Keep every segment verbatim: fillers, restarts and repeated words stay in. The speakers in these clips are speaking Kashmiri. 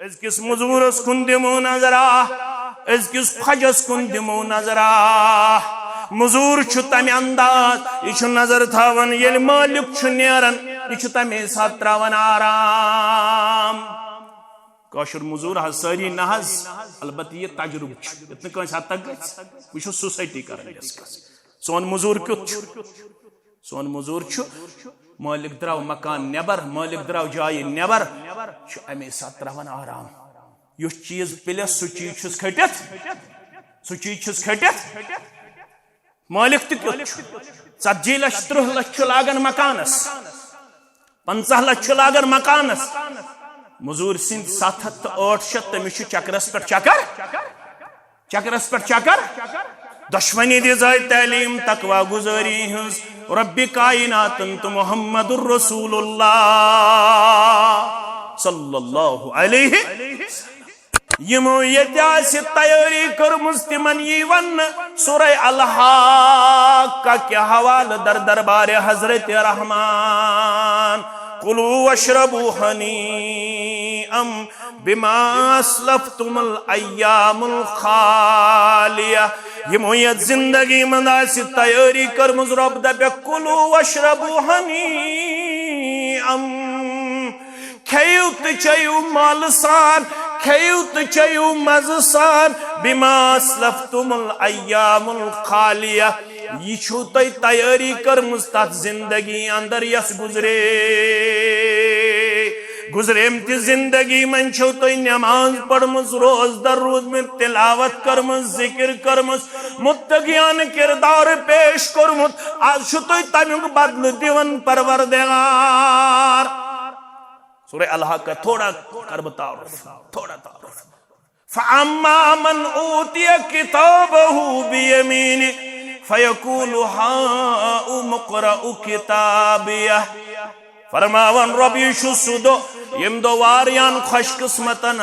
أزکِس مٔزوٗرَس کُن دِمو نظرا، أزکِس خۄجَس کُن دِمو نظرا۔ مٔزوٗر چھُ تَمہِ انداز، یہِ چھُ نظر تھاوان، ییٚلہِ مٲلِک چھُ نیران، یہِ چھُ تَمے ساتہٕ ترٛاوان آرام۔ کٲشُر مٔزوٗر حظ سٲری نہ حظ، البتہٕ یہِ تجرُبہٕ چھُ، یُتھ نہٕ کٲنٛسہِ حد تک گژھِ۔ وٕچھِو society کران discuss، سون مٔزوٗر کیُتھ چھُ۔ سون مٔزوٗر چھُ، مٲلِک درٛاو مکان نٮ۪بر، مٲلِک درٛاو جایہِ نٮ۪بر، چھُ اَمے ساتہٕ ترٛاوان آرام۔ یُس چیٖز پِلٮ۪س، سُہ چیٖز چھُس کھٔٹِتھ، سُہ چیٖز چھُس کھٔٹِتھ۔ مٲلِک تہِ کیُتھ چھُ؟ ژتجی لچھ، ترٕٛہ لچھ چھُ لاگان مکانس، پنٛژاہ لچھ چھُ لاگان مکانس۔ مٔزوٗرۍ سٕنٛدۍ ستھ ہتھ تہٕ ٲٹھ شیٚتھ، تٔمِس چھُ چکرس پٮ۪ٹھ چکر، چکرس پٮ۪ٹھ چکر۔ دۄشوٕنی دِژے تعلیٖم تقوی گُزٲری ہٕنٛز، رۄبِ کایناتن تہٕ محمد رسول اللہ صلی اللہ علیہ۔ یِمو ییٚتہِ آسہِ تیٲری کٔرمٕژ، تِمن یی وننہٕ سورہ الحاقہ کہِ حوالہٕ در دربارِ حضرت رحمان، کُلُوا وَاشْرَبُوا هَنِيئًا بِمَا أَسْلَفْتُمُ الْأَيَّامَ الْخَالِيَةَ۔ یِمو یتھ زندگی منٛز آسہِ تیٲری کٔرمٕژ، رۄب دپیکھ، کُلُوا وَاشْرَبُوا هَنِيئًا، کھیِو تہٕ چیِو مٲلہٕ سان، کھیِو تہٕ چیِو مزٕ سان، بِمَا أَسْلَفْتُمُ الْأَيَّامَ الْخَالِيَةَ۔ یہِ چھُو تۄہہِ تیٲری کٔرمٕژ تتھ زندگی اندر، یۄس گُزرے۔ گُزریمتہِ زندگی منٛز چھَو تۄہہِ نماز پٔرمٕژ، روزدر روٗدمٕتۍ، تلاوت کٔرمٕژ، ذکر کٔرمٕژ، متقیانہٕ کردار پیش کوٚرمُت۔ از چھُ تۄہہِ تمیُک بدلہٕ دِوان پروردگار۔ سورہ الحاقہ، تھوڑا کرٕ بہٕ تعارف، تھوڑا تعارف۔ فَأَمَّا مَنْ أُوتِيَ كِتَابَهُ بِيَمِينِهِ فَيَقُولُ هَاؤُمُ اقْرَءُوا كِتَابِيَهْ۔ فرماوان رۄب، یہِ چھُ سُہ دۄہ، ییٚمہِ دۄہ واریاہن خۄش قسمتن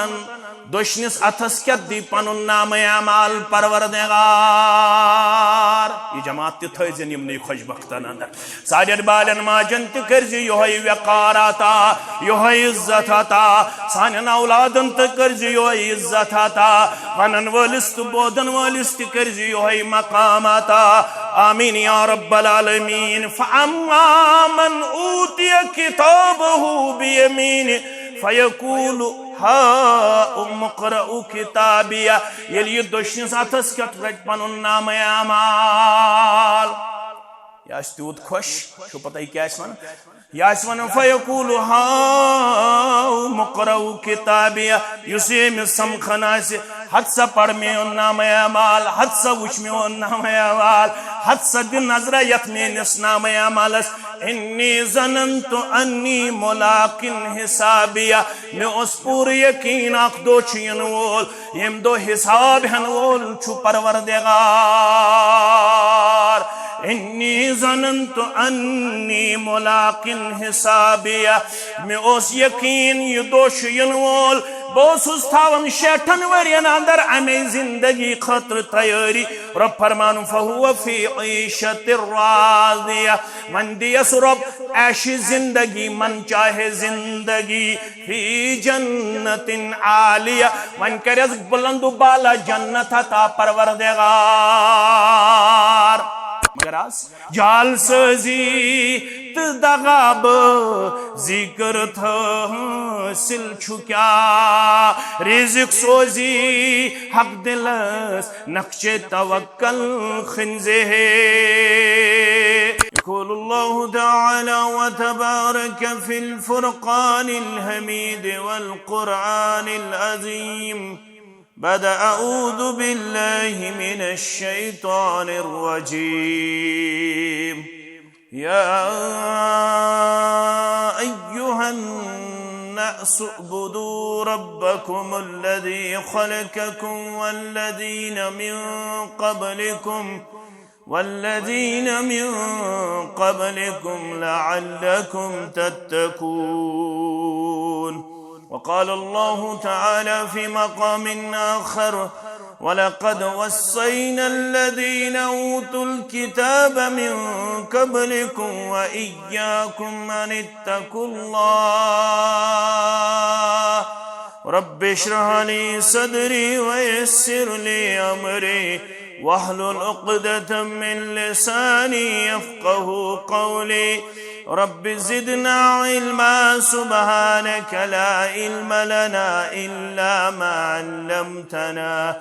دٔچھنِس اتھس کٮ۪تھ دی پنُن نامہ اعمال پروردگار۔ یہِ جماعت تہِ تھٲوزٮ۪ن یِمنٕے خۄش بختن اندر۔ سانٮ۪ن بالٮ۪ن ماجن تہِ کٔرزِ یِہوٚے وقار عطا، یِہوٚے عزت عطا۔ سانٮ۪ن اولادن تہِ کٔرزِ یِہوٚے عزت عطا۔ ونن وٲلِس تہٕ بوزن وٲلِس تہِ کٔرزِ یِہوٚے مقام عطا۔ آمین یا رب العالمین۔ فَأَمَّا مَنْ أُوتِيَ كِتَابَهُ بِيَمِينِهِ فَيَقُولُ هَاؤُمُ اقْرَءُوا كِتَابِيَهْ۔ ییٚلہِ یہِ دٔچھنِس اتھس کٮ۪تھ رٹہِ پنُن نامہ اعمال، یہِ آسہِ تیوٗت خۄش، چھُو پتہ یہِ کیٛاہ آسہِ ونان؟ یہِ آسہِ ونان، فَيَقُولُ هَاؤُمُ اقْرَءُوا كِتَابِيَهْ۔ یُس یہِ أمِس سمکھان آسہِ، ہتہٕ سا پَر میون نامہ اعمال، ہتہٕ سا وٕچھ میون نامہ اعمال، ہتہٕ سا دِ نظرہ یتھ میٲنِس نامہ اعمالس۔ إِنِّي ظَنَنْتُ أَنِّي مُلَاقٍ حِسَابِيَهْ۔ مےٚ اوس پوٗرٕ یقیٖن اکھ دۄہ چھُ یِنہٕ وول، ییٚمہِ دۄہ حساب ہٮ۪نہٕ وول چھُ پروردگار۔ إِنِّي ظَنَنْتُ أَنِّي مُلَاقٍ حِسَابِيَهْ۔ مےٚ اوس یقیٖن یہِ دۄہ چھُ یِنہٕ وول۔ بہٕ اوسُس تھاوان شیٹھن ؤرین اندر امے زندگی خٲطرٕ تیٲری۔ رۄب فرماوان، فَهُوَ فِي عِيشَةٍ رَاضِيَةٍ۔ وۄنۍ دِیَس رۄب عیشی زندگی، من چاہے زندگی، فِي جَنَّةٍ عَالِيَةٍ۔ وۄنۍ کَرٮ۪س بُلند و بالا جنت عطا پروردگار۔ مگر از جعل سازی تہٕ دغابازی کٔرِتھ حٲصِل چھُ کیٛاہ؟ رزق سوزی حق دِلس نقشِ توکل کل خنزه۔ يقول الله تعالى وتبارك في الفرقان الحميد والقرآن العظيم بعد أعوذ بالله من الشيطان الرجيم. يا أيها الناس اعبدوا ربكم الذي خلقكم والذين من قبلكم، والذين من قبلكم لعلكم تتقون. وقال الله تعالى في مقام آخر: ولقد وصينا الذين أوتوا الكتاب من قبلكم وإياكم أن اتقوا الله. رب اشرح لي صدري ويسر لي أمري واحلل عقدة من لساني يفقه قولي. رب زدنا علما، سبحانك لا علم لنا إلا ما علمتنا،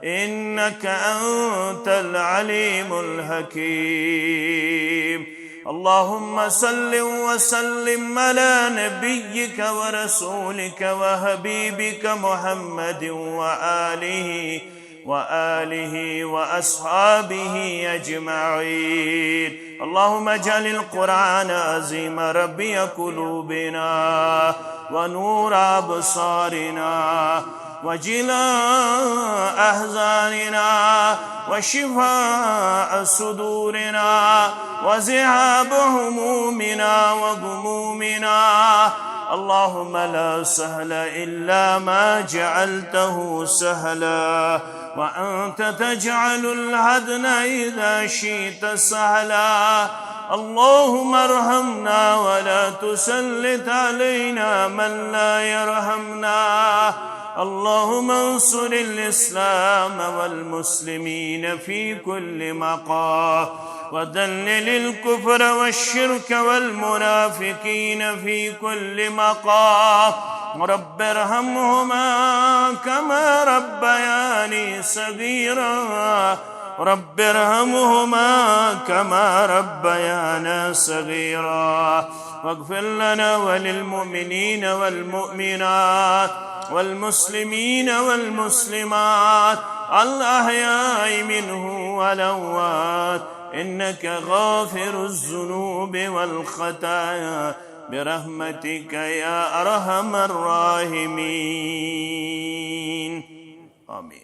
إنك أنت العليم الحكيم. اللهم صل وسلم على نبيك ورسولك وحبيبك محمد وآله وآله وأصحابه أجمعين. اللهم اجعل القرآن العظيم ربيع قلوبنا ونور أبصارنا وجلاء أحزاننا وشفاء صدورنا وذهاب همومنا وغمومنا. اللهم لا سهل إلا ما جعلته سهلا وأنت تجعل الحزن إذا شئت سهلا. اللهم ارحمنا ولا تسلط علينا من لا يرحمنا. اللهم انصر الإسلام والمسلمين في كل مقام، وذلل الكفر والشرك والمنافقين في كل مقام. رب ارحمهما كما ربياني صغيرا. رب ارحمهما كما ربيانا صغيرا. واغفر لنا وللمؤمنين والمؤمنات والمسلمين والمسلمات الأحياء منهم والأموات، إنك غافر الذنوب والخطايا، برحمتك يا أرحم الراحمين. آمين.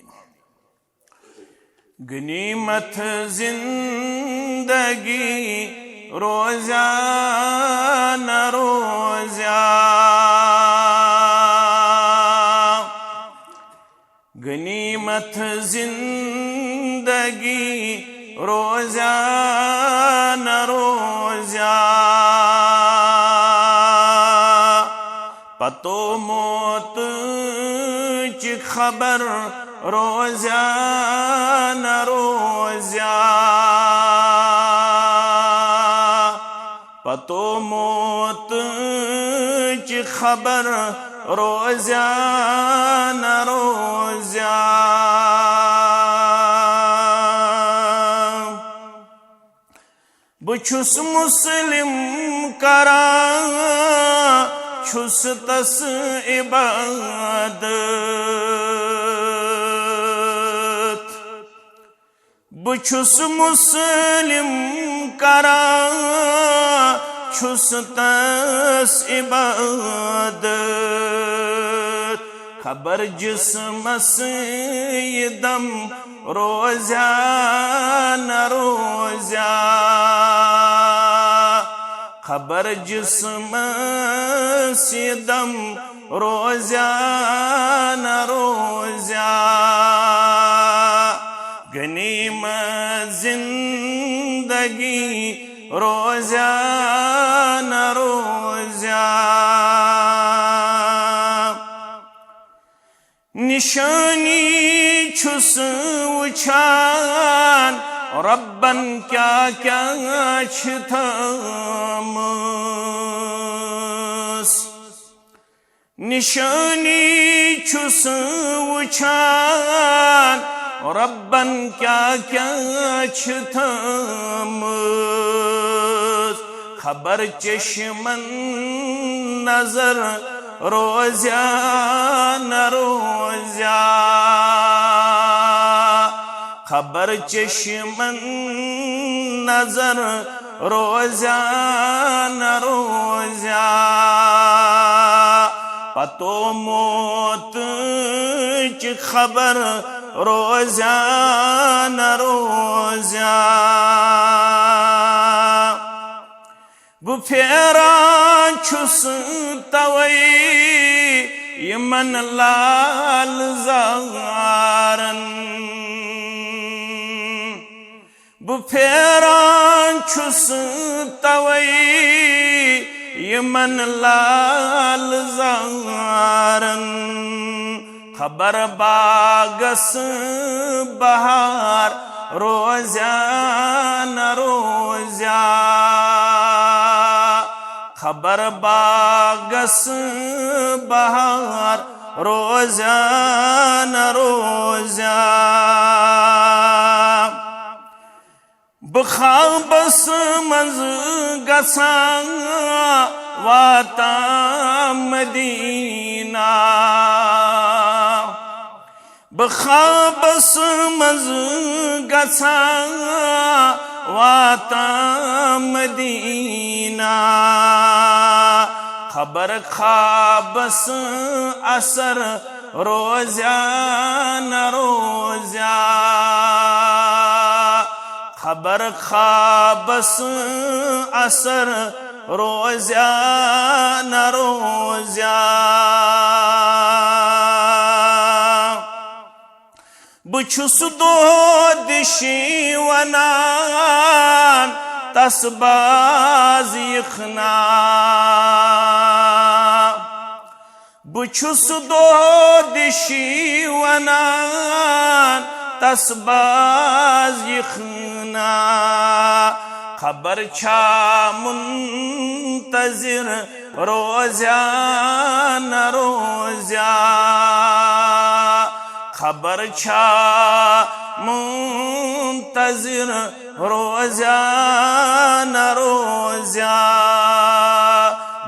غنیمت زندگی روزیا نہ روزیا، غنیمت زندگی روزیا نہ روزیا، پتو موت چی خبر روزیا نہ روزیا، پتو موت چی خبر روزیا نہ روزیا۔ بہٕ چھُس مسلم کران، چھُس تس عبادت۔ بہٕ چھُس مسلم کران، چھُس تس عبادت۔ خبر جسمس یہِ دم روزیا نہ روزیا، خبر جسمس یہِ دم روزیا نہ روزیا، غنیمت زندگی روزیا نہ روزیا۔ نشانی چھُس وُچھان ربن کیٛاہ کیٛاہ چھِ تھٲومٕژ۔ نشانی چھُس وُچھان ربن کیٛاہ کیٛاہ چھِ تھٲومٕژ۔ خبر چشمن نظر روزیا نہ روزیا، خبر چشمن نظر روزیا نہ روزیا، پتو موت چی خبر روزیا نہ روزیا۔ بہٕ پھیران چھُس توے یِمن لال زارن۔ بہٕ پھیران چھُس توے یِمن لال زارن۔ خبر باغس بہار روزیا نہ روزیا، خبر باغس بہار روزیا نہ روزیا۔ بہٕ خوابس منٛز گژھان واتان مدینہ، بہٕ خوابس منٛز گژھان واتان مدینہ، خبر خوابس اثر روزیا نہ روزیا، خبر خوابس اثر روزیا نہ روزیا۔ بہٕ چھُس دۄہ دِشی ونان تس باز یِکھ نا۔ بہٕ چھُس دۄہ دِشی ونان تس باز یِکھ نا۔ خبر چھا منتظر روزیا نہ روزیا، خبر چھا منتظر روزیا نہ روزیا،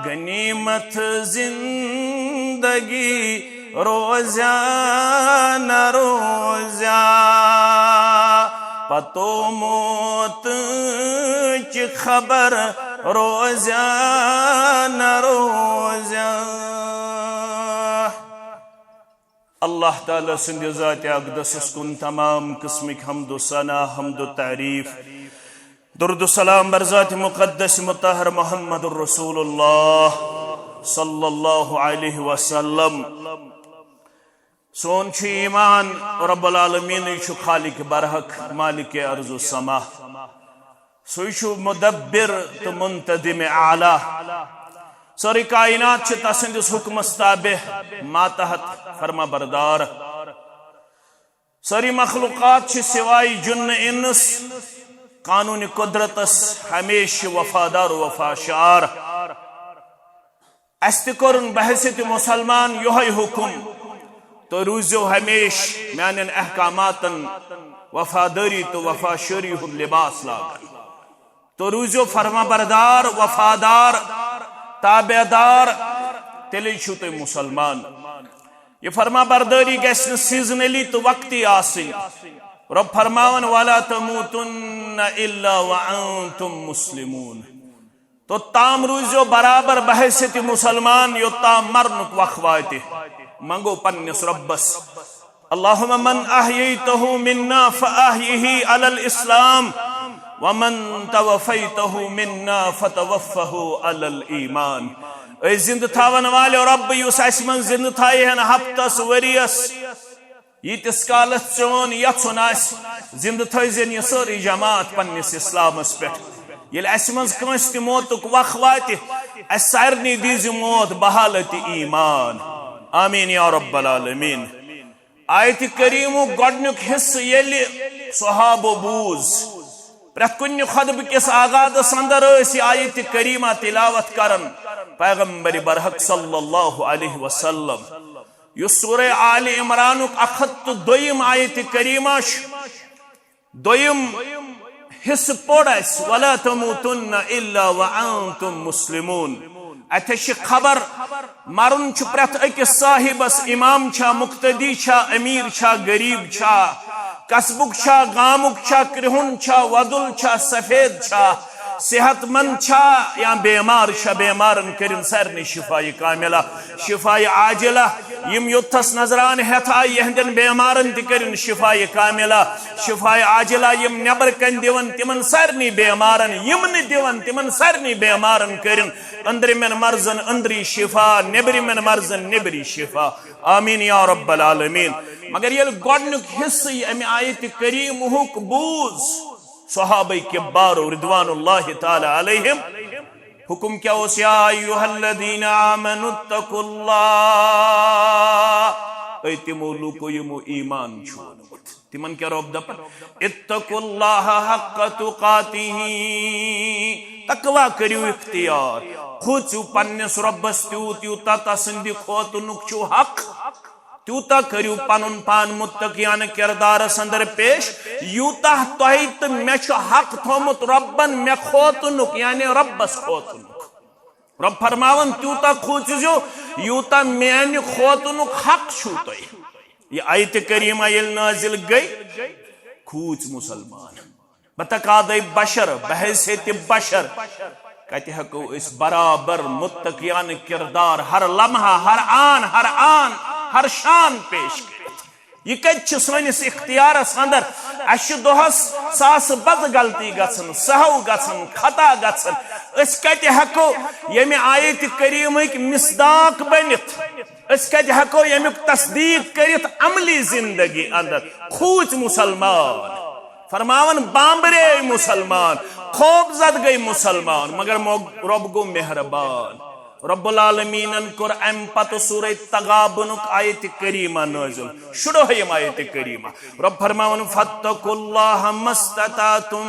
غنیمت زندگی روزیا نہ روزیا، پتو موت چی خبر روزیا نہ روزیا۔ اللہ تعالیٰ سٕنٛدِ ذاتِ اقدسس کُن تمام قٕسمٕکۍ حمد و ثنا، حمد و تعریف، درود و سلام بر ذاتِ مقدس مطہر محمد رسول اللہ صلی اللہ علیہ وسلم۔ سون چھُ ایمان رب العالمین چھُ خالق برحق، مالک ارض و سما۔ سُے چھُ مدبر تہٕ منتظم اعلیٰ۔ سٲرٕے کائنات چھِ تسٕنٛدِس حُکمس تابع، ماتحت، فرما بردار۔ سٲرٕے مخلوقات چھِ سوائے جن انس قانون قدرتس ہمیشہِ وفادار و وفاشار۔ اسہِ تہِ کوٚرُن بحیثیت مسلمان یۄہے حُکم، تُہۍ روٗزِو ہمیشہِ میانٮ۪ن احکاماتن وفادٲری تہٕ وفاشٲری ہُنٛد لباس لاگان۔ تُہۍ روٗزِو فرما بردار، وفادار، تابع دار، تیٚلے چھِو تُہۍ مسلمان۔ یہِ فرما بردٲری گژھِ نہٕ seasonally تہٕ وقتی آسٕنۍ۔ رۄب فرماوان، "ولا تموتن الا وانتم مسلمون۔" توٚتام روٗزِو برابر بحیثیت مسلمان، یوٚتام مرنُک وق واتہِ۔ منگو پننِس رۄبس، "اللہم من احییتہ منا فاحیہ علی الاسلام، ومن توفیتہ منا فتوفہ علی الایمان۔" اے زندٕ تھاون والٮ۪و رۄب، یُس اسہِ منٛز زندٕ تھایہِ ہن ہفتس، ؤریس، ییٖتِس کالس چون یژھُن آسہِ، زندٕ تھٲوزٮ۪ن یہِ سٲرٕے جماعت پننِس اسلامس پٮ۪ٹھ۔ ییٚلہِ اسہِ منٛز کٲنٛسہِ تہِ موتُک وق واتہِ، اسہِ سارنٕے دیٖزِ موت بحالت ایمان۔ آمین یا رب العالمین۔ آیتِ کریمُک گۄڈنیُک حصہٕ ییٚلہِ صحابو بوٗز، پرٛٮ۪تھ کُنہِ خطبہٕ کِس آغازس اندر ٲسۍ یہِ آیتِ کریمہ تلاوت کران پیغمبر برحق صلی اللہ علیہ وسلم۔ یُس سورہ آل عمرانُک اکھ ہتھ تہٕ دوٚیِم آیتِ کریمہ چھُ، دوٚیِم حصہٕ پوٚر اَسہِ، "ولا تموتن الا وانتم مسلمون۔" اَتہِ چھِ خبر، مرُن چھُ پرٛٮ۪تھ أکِس صاحبس، امام چھا، مقتدی چھا، امیر چھا، غریب چھا، قصبُک چھا، گامُک چھا، کرٛہُن چھا، وۄدُل چھا، سفید چھا، صحت مند چھا یا بیمار چھا، بیمارن کٔرِن سارنٕے شفایہِ کاملہ، شفایہِ عاجلہ۔ یِم یوٚتتھس نظرانہٕ ہٮ۪تھ آیہِ، یِہنٛدٮ۪ن بیمارن تہِ کٔرِن شفایہِ کاملہ، شفایہِ عاجلہ۔ یِم نٮ۪بر کنہِ دِوان، تِمن سارنٕے بیمارن، یِم نہٕ دِوان، تِمن سارنٕے بیمارن کٔرِن أنٛدرِمٮ۪ن مرضن أنٛدری شفا، نیٚبرِمٮ۪ن مرضن نیٚبری شفا۔ آمین یا رب العالمین۔ مگر ییٚلہِ گۄڈنیُک حصہٕ یہِ اَمہِ آیتِ کریمہُک بوٗز، صحابہ کبارو رضوان اللہ تعالی علیہم، حکم کیٛاہ اوس؟ یا ایھا الذین آمنوا اتقوا اللہ، اے تِمو لوٗکو یِمو ایمان چھُ اوٚنمُت۔ تِمن کیٛاہ رۄب دپان؟ اتقوا اللہ حق تقاتہ، تقوی کٔرِو اختیار، کھوٗژِو پننِس رۄبس تیوٗت یوٗتاہ تسٕنٛدِ کھوژنُک چھُ حق۔ تیوٗتاہ کٔرِو پنُن پان متقیانہٕ کردارس اندر پیش، یوٗتاہ تۄہہِ تہٕ مےٚ چھُ حق تھوٚومُت رۄبن مےٚ کھوژنُک، یعنی رۄبس کھوژنُک۔ رۄب فرماوان، تیوٗتاہ کھوٗژِزیو، یوٗتاہ میانہِ کھوژنُک حق چھُو تۄہہِ۔ یہِ آیتِ کریمہ ییٚلہِ نازل گٔے، کھوٗژۍ مُسلمان۔ بتقاضی بشر، بحیثیت بشر، کتہِ ہٮ۪کو أسۍ برابر متقیانہٕ کردار ہر لمحہ، ہر آن، ہر آن، ہر شان پیش کٔرِتھ؟ یہِ کتہِ چھِ سٲنِس اختیارس اندر؟ اسہِ چھِ دۄہس ساسہٕ بد غلطی گژھان، سہو گژھان، خطا گژھان۔ أسۍ کتہِ ہٮ۪کو ییٚمہِ آیتِ کریمٕکۍ مصداق بٔنِتھ؟ أسۍ کتہِ ہٮ۪کو ییٚمیُک تصدیق کٔرِتھ عملی زندگی اندر؟ کھوٗژۍ مُسلمان، فرماوان بامبرے مُسلمان، خوف زد گٔے مُسلمان، مگر مو-، رۄب گوٚو مہربان۔ رب العالمینن کوٚر امہِ پتہٕ سورہ تغابنُک آیتِ کریمہ نازل، شُرہٲیِم آیتِ کریمہ۔ رب فرماوان، فاتقوا اللہ ما استطعتم۔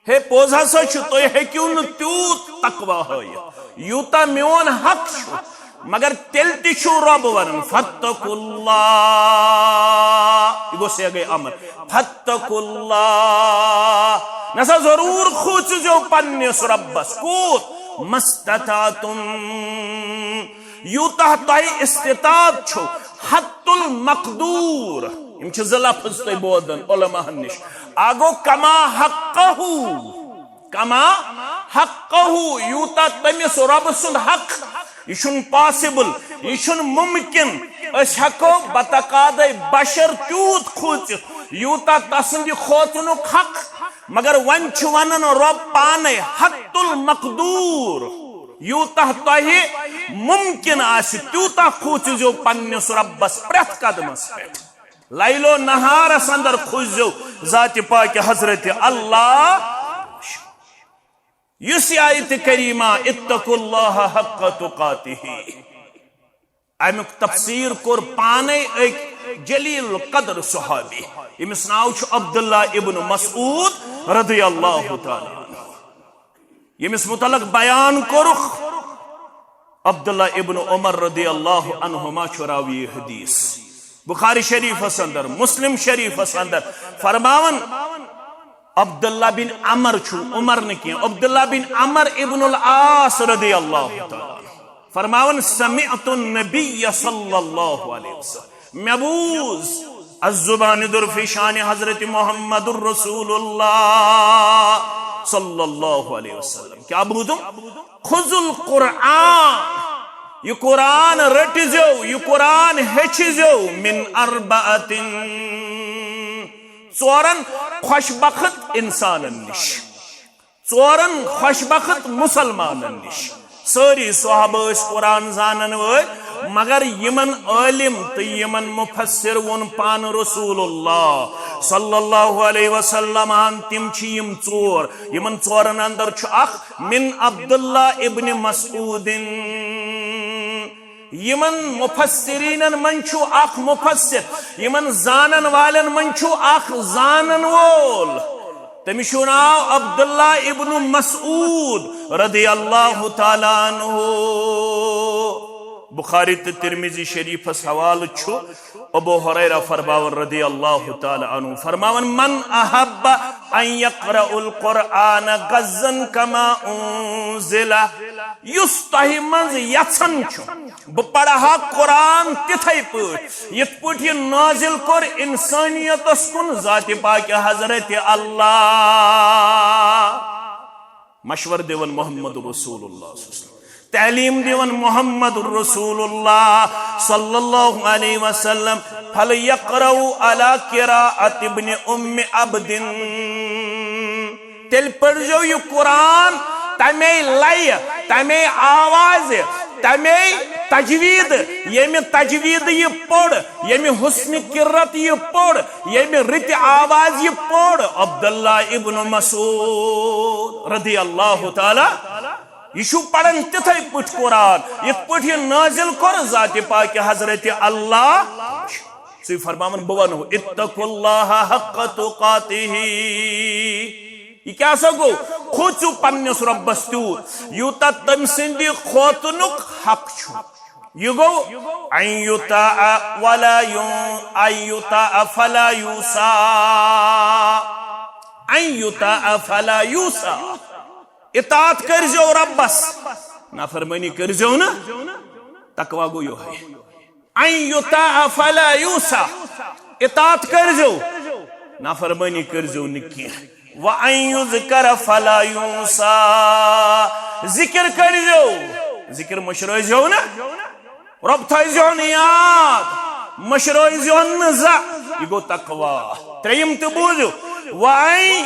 ہے، پوٚز ہسا چھُ، تُہۍ ہیٚکِو نہٕ تیوٗت تقوی ہٲیِتھ، یوٗتاہ میون حق چھُ، مگر تیٚلہِ تہِ چھُ رۄب ونان، فاتقوا اللہ۔ یہِ گوٚو، سُہ گٔے امر، فاتقوا اللہ۔ نسا ضروٗر کھوٗژِزیو پننِس رۄبس، کوٗت؟ ما استطعتم، یوٗتاہ تۄہہِ استطاعت چھُ، حتی المقدور۔ یِم چھِ زٕ لفظ تُہۍ بوزان علماہن نِش۔ اکھ گوٚو کما حقہ، کما حقہ، یوٗتاہ تٔمِس رۄبہٕ سُنٛد حق۔ یہِ چھُنہٕ possible، یہِ چھُنہٕ مُمکِن۔ أسۍ ہٮ۪کو بتقاضی بشر تیوٗت کھوٗژِتھ، یوٗتاہ تسٕنٛدِ کھوژنُک حق۔ مگر وۄنۍ چھُ ونان رۄب پانے، حتی المقدور۔ یوٗتاہ تۄہہِ مُمکِن آسہِ، تیوٗتاہ کھوٗژِزیو پننِس رۄبس پرٛٮ۪تھ قدمس پٮ۪ٹھ۔ لیل و نہارس اندر کھوٗژزیو ذاتِ پاکہِ حضرت اللہ۔ یُس یہِ آیتِ کریمہ، اتقوا اللہ حق تقاتہ، امیُک تفسیر کوٚر پانے أکۍ جلیل القدر صحابی، ییٚمِس ناو چھُ عبداللہ ابن مسعود رضی اللہ تعالیٰ عنہ۔ ییٚمِس متعلق بیان کوٚرُکھ عبداللہ ابن عمر رضی اللہ عنہما چھُ راوی حدیث۔ بخاری شریفس اندر، مسلم شریفس اندر فرماوان، عبداللہ بن عمر چھُ، عمر نہٕ کینٛہہ، عبداللہ بن عمر ابن العاص رضی اللہ تعالیٰ عنہ فرماوان، سمعت النبی صلی اللہ علیہ وسلم، مےٚ بوٗز از زبان درفشان حضرت محمد رسول اللہ صلی اللہ علیہ وسلم۔ کیٛاہ بوٗزُم؟ خذ القرآن، یہِ قرآن رٔٹِزیو، یہِ قرآن ہیٚچھِزیو، من اربعۃ، ژورن خۄش بخت انسانن نِش۔ ژورن خۄش بخت مُسلمانن نِش۔ سٲری صحابہٕ ٲسۍ قرآن زانن وٲلۍ، مگر یِمن عٲلِم تہٕ یِمن مُفسِر ووٚن پانہٕ رسول اللہ صلی اللہ علیہ وسلم ہن، تِم چھِ یِم ژور۔ یِمن ژورن اندر چھُ اکھ من عبداللہ ابن مسعودن۔ یِمن مفسرینن منٛز چھُ اکھ مفسر، یِمن زانن والٮ۪ن منٛز چھُ اکھ زانن وول۔ تٔمِس چھُ ناو عبداللہ ابن مسعود رضی اللہ تعالیٰ عنہ۔ بخاری تہٕ ترمذی شریفس حوالہٕ چھُ ابو ہریرہ فرماوان رضی اللہ تعالیٰ عنہ، فرماوان، من احب ان یقرأ القرآن غضا کما انزل، یُس تۄہہِ منٛز یژھان چھُ، بہٕ پرٕ ہا قرآن تِتھے پٲٹھۍ، یِتھ پٲٹھۍ یہِ نازل کوٚر انسانیتس کُن ذاتِ پاکہِ حضرت اللہ۔ مشور دِوان محمد رسول اللہ صلی اللہ علیہ وسلم۔ تعلیٖم دِوان محمد رسول اللہ صلی اللہ علیہ وسلم۔ فلیقرأ علی قراءة ابن ام عبد۔ تیٚلہِ پٔرۍزیو یہِ قرآن تَمے لَیہِ، تَمے آوازِ، تَمے تجوید، ییٚمہِ تجوید یہِ پوٚر، ییٚمہِ حسن قرت یہِ پوٚر، ییٚمہِ رٕتہِ آواز یہِ پوٚر، عبداللہ ابن مسعود رضی اللہ تعالیٰ، یہِ چھُ پران تِتھے پٲٹھۍ قرآن، یِتھ پٲٹھۍ یہِ نازل کوٚر ذاتِ پاکہِ حضرت اللہ۔ سُہ فرماوان، بہٕ ونہو، اتقوا اللہ حق تقاتہ۔ یہِ کیٛاہ سا گوٚو؟ کھوژِو پننِس رۄبس تیوٗت، یوٗتاہ تٔمۍ سٕنٛدِ کھوژنُک حق چھُ۔ یہِ گوٚو، ان یطاع ولا یو-، ان یطاع فلا یوصی۔ ان یطاع فلا یوصی۔ اطاعت کٔرزیو رۄبس، نافرمٲنی کٔرزیو نہٕ۔ تقویٰ گوٚو یِہوٚے۔ ان یطاع فلا یوصی۔ اطاعت کٔرزیو، نافرمٲنی کٔرزیو نہٕ کینٛہہ۔ وان یذکر فلا ینسی۔ ذکر کٔرزیو، ذکر مٔشرٲیزیو نہٕ۔ رۄب تھٲیزیون یاد، مٔشرٲیزیون نہٕ زانٛہہ۔ یہِ گوٚو تقویٰ۔ ترٛیٚیِم تہِ بوٗزِو، وان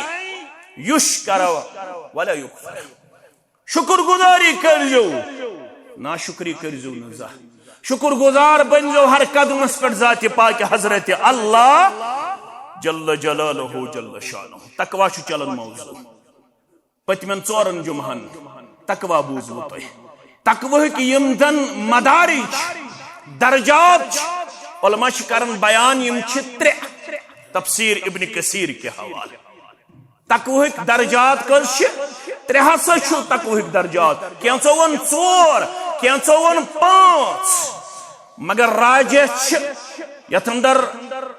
یشکر ولا یکفر۔ شکر گزاری کٔرزیو، ناشکری کٔرزیو نہٕ زانٛہہ۔ شکر گزار بٔنزیو ہر قدمس پٮ۪ٹھ ذاتِ پاکہِ حضرت اللہ جل جلالہ جل شانہ۔ تقویٰ چھُ چلان موضوع۔ پٔتمٮ۪ن ژورن جمعہن تقویٰ بوٗزوٕ تۄہہِ۔ تقویٰ ہٕکۍ یِم زن مدارج چھِ، درجات چھِ، علماء چھِ کران بیان، یِم چھِ ترٛےٚ۔ تفسیر ابن کثیر کہِ حوالہٕ۔ تقویٰ ہٕکۍ درجات کٔژ چھِ؟ ترٛےٚ ہسا چھُ تقویٰ ہٕکۍ درجات۔ کینٛژو ووٚن ژور، کینٛژو ووٚن پانٛژھ، مگر راجح چھِ یتھ اندر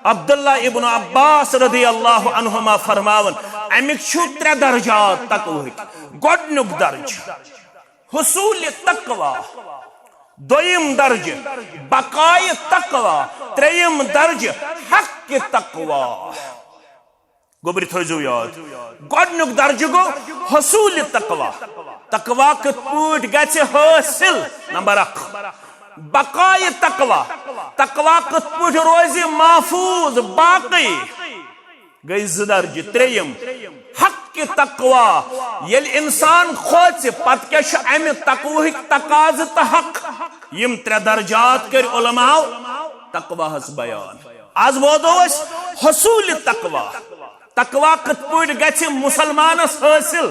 عبداللہ ابن عباس رضی اللہ عنہما فرماوان، امیُک چھُ ترٛےٚ درجات تقویٰ ہٕکۍ۔ گۄڈٕنیُک درجہٕ حصول تقویٰ، دوٚیِم درجہٕ بقائے تقویٰ، ترٛیٚیِم درجہٕ حق تقویٰ۔ گوٚبرِ تھٲیزیو یاد، گۄڈٕنیُک درجہٕ گوٚو حصول تقویٰ۔ تقویٰ کِتھ پٲٹھۍ گژھِ حٲصِل؟ نمبر اکھ، بقائے تقویٰ۔ تقویٰ کِتھ پٲٹھۍ روزِ محفوظ، باقٕے؟ گٔے زٕ درجہٕ۔ ترٛیٚیِم، حق تقویٰ۔ ییٚلہِ انسان کھوژِ، پتہٕ کیٛاہ چھُ امہِ تقویٰ ہٕکۍ تقاضہٕ تہٕ حق؟ یِم ترٛےٚ درجات کٔرۍ علماو تقویٰ ہس بیان۔ از ووتو أسۍ حصول تقویٰ۔ تقویٰ کِتھ پٲٹھۍ گژھِ مسلمانس حٲصِل؟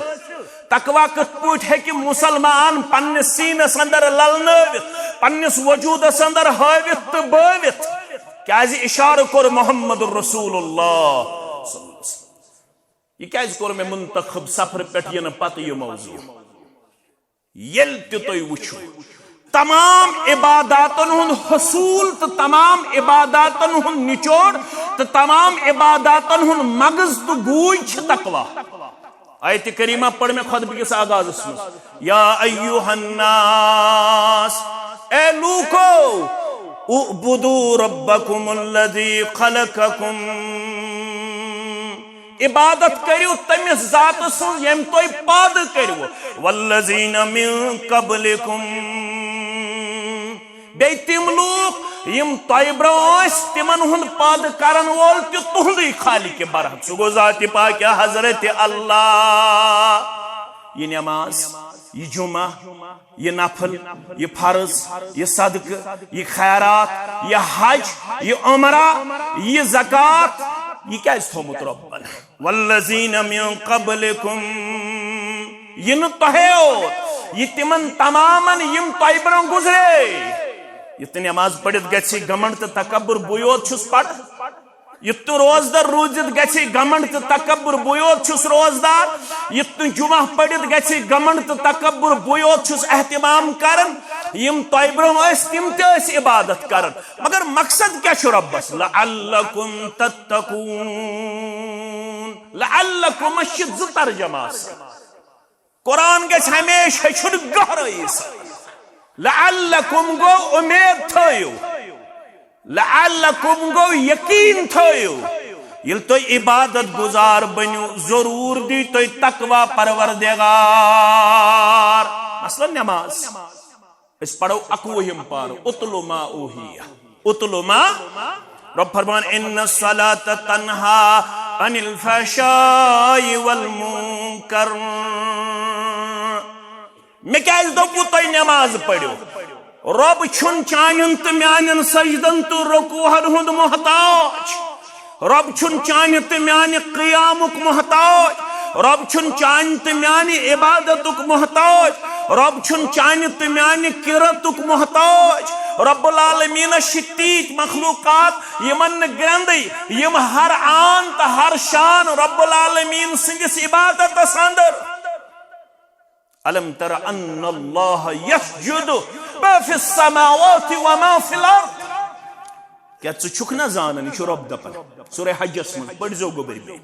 تقویٰ کِتھ پٲٹھۍ ہیٚکہِ مسلمان پننِس سیٖنس اندر للنٲوِتھ، پننِس وجودس اندر ہٲوِتھ تہٕ بٲوِتھ؟ کیازِ اشارٕ کوٚر محمد رسول اللہ۔ یہِ کیازِ کوٚر مےٚ منتخب سفرٕ پٮ۪ٹھ یِنہٕ پتہٕ یہِ موضوع؟ ییٚلہِ تہِ تُہۍ وٕچھِو، تمام عباداتن ہُنٛد حصول تہٕ تمام عباداتن ہُنٛد نچوڑ تہٕ تمام عباداتن ہُنٛد مغز تہٕ گوٗج چھِ تقویٰ۔ آیتِ کریمہ پٔر مےٚ خطبہٕ کِس آغازس منٛز، یا ایھا الناس، اے لوٗکو، اعبدوا ربکم الذی خلقکم، عبادت کٔرِو تٔمِس ذاتہٕ سٕنٛز ییٚمۍ تۄہہِ پٲدٕ کٔرِو، والذین من قبلکم، بیٚیہِ تِم لوٗکھ یِم تۄہہِ برٛونٛہہ ٲسۍ، تِمن ہُنٛد پٲدٕ کرن وول تہِ تُہُنٛدُے خالق برحق، سُہ گوٚو ذاتِ پاکہِ حضرت اللہ۔ یہِ نماز، یہِ جمعہ، یہِ نفل، یہِ فرض، یہِ صدقہٕ، یہِ خیرات، یہِ حج، یہِ عمرہ، یہِ زکوٰۃ، یہِ کیازِ تھوٚومُت رۄبن؟ والذین من قبلکم، یہِ نہٕ تۄہے یوت، یہِ تِمن تمامن یِم تۄہہِ برٛونٛہہ گُزرے۔ یُتھ نہٕ نماز پٔرِتھ گژھِ گھمنڈ تہٕ تکبر، بٕے یوت چھُس پران۔ یُتھ نہٕ روزدار روٗزِتھ گژھِ گھمنڈ تہٕ تکبر، بٕے یوت چھُس روزدار۔ یُتھ نہٕ جمعہ پٔرِتھ گژھِ گھمنڈ تہٕ تکبر، بٕے یوت چھُس اہتمام کران۔ یِم تۄہہِ برٛونٛہہ ٲسۍ، تِم تہِ ٲسۍ عبادت کران۔ مگر مقصد کیٛاہ چھُ رۄبس؟ لعلکم تتقون۔ لعلکم چھِ زٕ ترجمہٕ آسان۔ قرآن گژھِ ہمیشہِ ہیٚچھُن گہرٲیی سان۔ لعلکم گوٚو اُمید تھٲیِو۔ لعلکم گوٚو یقین تھٲیِو۔ ییٚلہِ تُہۍ عبادت گزار بٔنِو، ضروٗر دی تُہۍ تقویٰ پروردگار۔ مثلاً نماز۔ أسۍ پرو اَکوُہِم پارٕ، اتل ما اوحی۔ اتل ما، رۄب فرمان، ان الصلاۃ تنہا عن الفحشاء والمنکر۔ مےٚ کیازِ دوٚپوُ تۄہہِ نماز پٔرِو؟ رۄب چھُنہٕ چانٮ۪ن تہٕ میانٮ۪ن سجدن تہٕ رکوعن ہُنٛد محتاج۔ رۄب چھُنہٕ چانہِ تہٕ میانہِ قیامُک محتاج۔ رۄب چھُنہٕ چانہِ تہٕ میانہِ عبادتُک محتاج۔ رۄب چھُنہٕ چانہِ تہٕ میانہِ قرتُک محتاج۔ رب العالمینس چھِ تیٖتۍ مخلوقات یِمن نہٕ گرٛنٛدٕے، یِم ہر آن تہٕ ہر شان رب العالمین سٕنٛدِس عبادتس اندر۔ الم تر ان اللہ یسجد ما فی السماوات و ما فی الارض۔ کیا ژٕ چھُکھ نہ زانان، یہِ چھُ رۄب دپان سورہ حجس منٛز، پٔرۍزیو گوٚبٕرۍ بیٚیہِ۔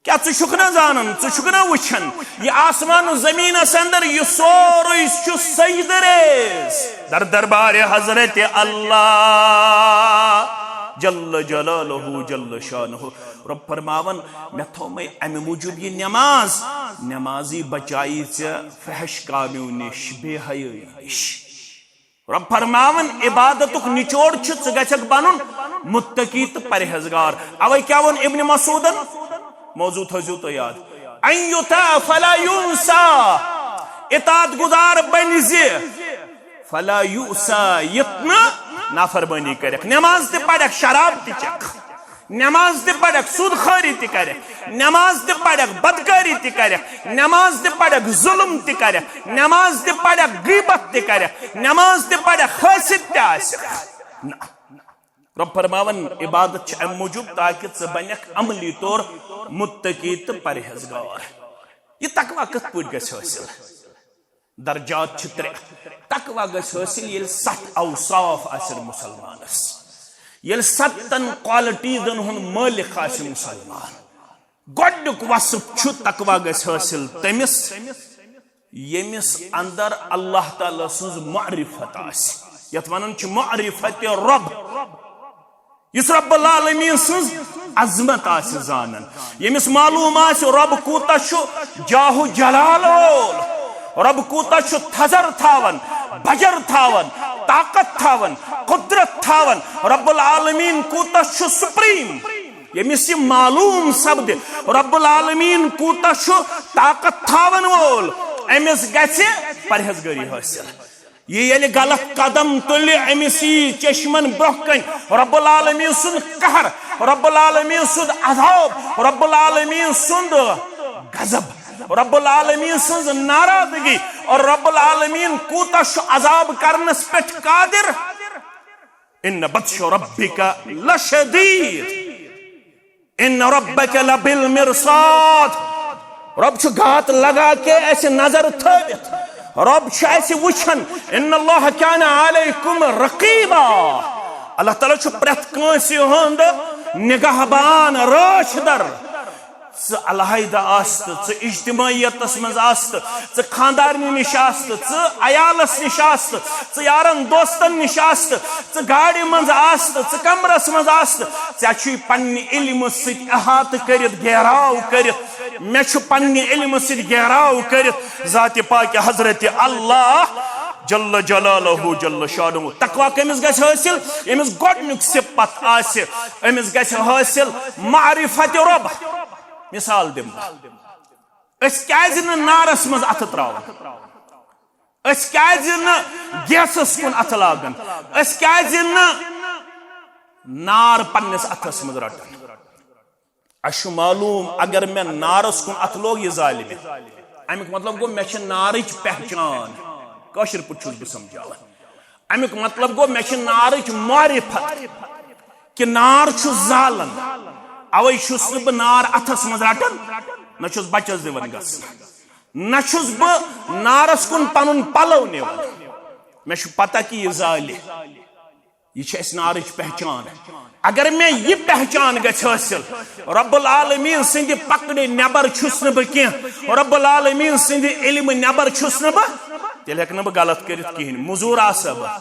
کیا ژٕ چھُکھ نہ زانان، ژٕ چھُکھ نہ وٕچھان، یہِ آسمان و زمینس اندر یہِ سورُے چھُ سجدٕ ریز در دربارِ حضرت اللہ جل جلالہ جل شانہ۔ رۄب فرماوان، مےٚ تھوٚومَے اَمہِ موٗجوٗب یہِ نٮ۪ماز، نٮ۪مازٕے بچایی ژےٚ فحش کامیو نِش، بے حیٲیی نِش۔ رۄب فرماوان، عبادتُک نچوڑ چھُ ژٕ گژھکھ بنُن متقی تہٕ پرہیزگار۔ اوے کیٛاہ ووٚن ابن مسعودن؟ موضوع تھٲوزیو تُہۍ یاد۔ ان یطاع فلا ینسیٰ، اطاعت گزار بنہِ زِ فلا یؤسیٰ، یِتھ نہٕ نافرمٲنی کٔرِکھ۔ نماز تہِ پرکھ، شراب تہِ چکھ، نماز تہِ پرکھ، سود خوری تہِ کرکھ، نماز تہِ پرکھ، بدکاری تہِ کرکھ، نماز تہِ پرکھ، ظلم تہِ کرکھ، نماز تہِ پرکھ، غیبت تہِ کرکھ، نماز تہِ پرکھ، حاسد تہِ آسکھ۔ نہ۔ رۄب فرماوان، عبادت چھِ امہِ موٗجوٗب تاکہِ ژٕ بنکھ عملی طور متقی تہٕ پرہیزگار۔ یہِ تقوی کِتھ پٲٹھۍ گژھِ حٲصِل؟ درجات چھِ ترٛےٚ۔ تقوی گژھِ حٲصِل، ییٚلہِ ستھ اوصاف آسن مسلمانس، ییٚلہِ ستن qualities ہُنٛد مٲلِک آسہِ مسلمان۔ گۄڈٕنیُک وصف چھُ، تقوی گژھِ حٲصِل تٔمِس، ییٚمِس اندر اللہ تعالیٰ سٕنٛز معرفت آسہِ، یتھ ونان چھِ معرفت رب۔ یُس رب العالمین سٕنٛز عظمت آسہِ زانان، ییٚمِس معلوم آسہِ رب کوٗتاہ چھُ جاہ و جلال وول، رب کوٗتاہ چھُ تھزر تھاوان، بجر تھاوان، طاقت تھاوان، قدرت تھاوان، رب العالمین کوٗتاہ چھُ supreme۔ ییٚمِس یہِ معلوم سپدِ رب العالمین کوٗتاہ چھُ طاقت تھاون وول، أمِس گژھِ پرہیزگٲری حٲصِل۔ یہِ ییٚلہِ غلط قدم تُلہِ، أمِس یی چشمن برونٛہہ کنہِ رب العالمین سُنٛد قہر، رب العالمین سُنٛد عذاب، رب العالمین سُنٛد غضب، رب العالمین سٕنٛز ناراضگی، اور رب العالمین کوٗتاہ چھُ عذاب کرنس پٮ۪ٹھ قادر۔ ان بطش ربک لشدید۔ ان ربک لبالمرصاد۔ رب چھُ گات لگا کے اسہِ نظر تھٲوِتھ۔ رب چھُ اسہِ وٕچھان۔ ان اللہ کان علیکم رقیبا۔ اللہ تعالیٰ چھُ پرٛٮ۪تھ کٲنٛسہِ ہُنٛد نگہبان، رٲچھ در۔ ژٕ علیحدہ آس تہٕ، ژٕ اجتماعیتس منٛز آس تہٕ، ژٕ خاندارنہِ نِش آس تہٕ، ژٕ عیالس نِش آس تہٕ، ژٕ یارن دوستن نِش آس تہٕ، ژٕ گاڑِ منٛز آس تہٕ، ژٕ کمرس منٛز آس تہٕ، ژےٚ چھُے پننہِ علمہٕ سۭتۍ احاطہٕ کٔرِتھ، گھیراو کٔرِتھ۔ مےٚ چھُ پننہِ علمہٕ سۭتۍ گھیراو کٔرِتھ ذاتِ پاکِ حضرت اللہ جل جلالہ جل شانہ۔ تقوی کٔمِس گژھِ حٲصِل؟ ییٚمِس گۄڈنیُک صفت آسہِ، أمِس گژھِ حٲصِل معرفت رب۔ مثال دِمہٕ بہٕ۔ أسۍ کیازِ نہٕ نارس منٛز اتھٕ تراوان؟ أسۍ کیازِ نہٕ گیسس کُن اتھٕ لاگان؟ أسۍ کیازِ نہٕ نار پننِس اتھس منٛز رٹان؟ اسہِ چھُ معلوم، اگر مےٚ نارس کُن اتھٕ لوگ، یہِ زالہِ مےٚ۔ امیُک مطلب گوٚو، مےٚ چھِ نارٕچ پہچان۔ کٲشِر پٲٹھۍ چھُس بہٕ سمجھاوان۔ امیُک مطلب گوٚو، مےٚ چھِ نارٕچ معرفت کہِ نار چھُ زالان۔ اوے چھُس نہٕ بہٕ نار اتھس منٛز رٹان، نہ چھُس بچس دِوان گژھنہٕ، نہ چھُس بہٕ نارس کُن پنُن پلو نِوان۔ مےٚ چھُ پتہ کہِ یہِ زالہِ۔ یہِ چھِ اَسہِ نارٕچ پہچان۔ اگر مےٚ یہِ پہچان گژھِ حٲصِل، رب العالمین سٕنٛدِ پکڑِ نٮ۪بر چھُس نہٕ بہٕ کینٛہہ، رب العالمین سٕنٛدِ علمہٕ نٮ۪بر چھُس نہٕ بہٕ، تیٚلہِ ہٮ۪کہٕ نہٕ بہٕ غلط کٔرِتھ کِہیٖنۍ۔ مٔزوٗر آسا بہٕ،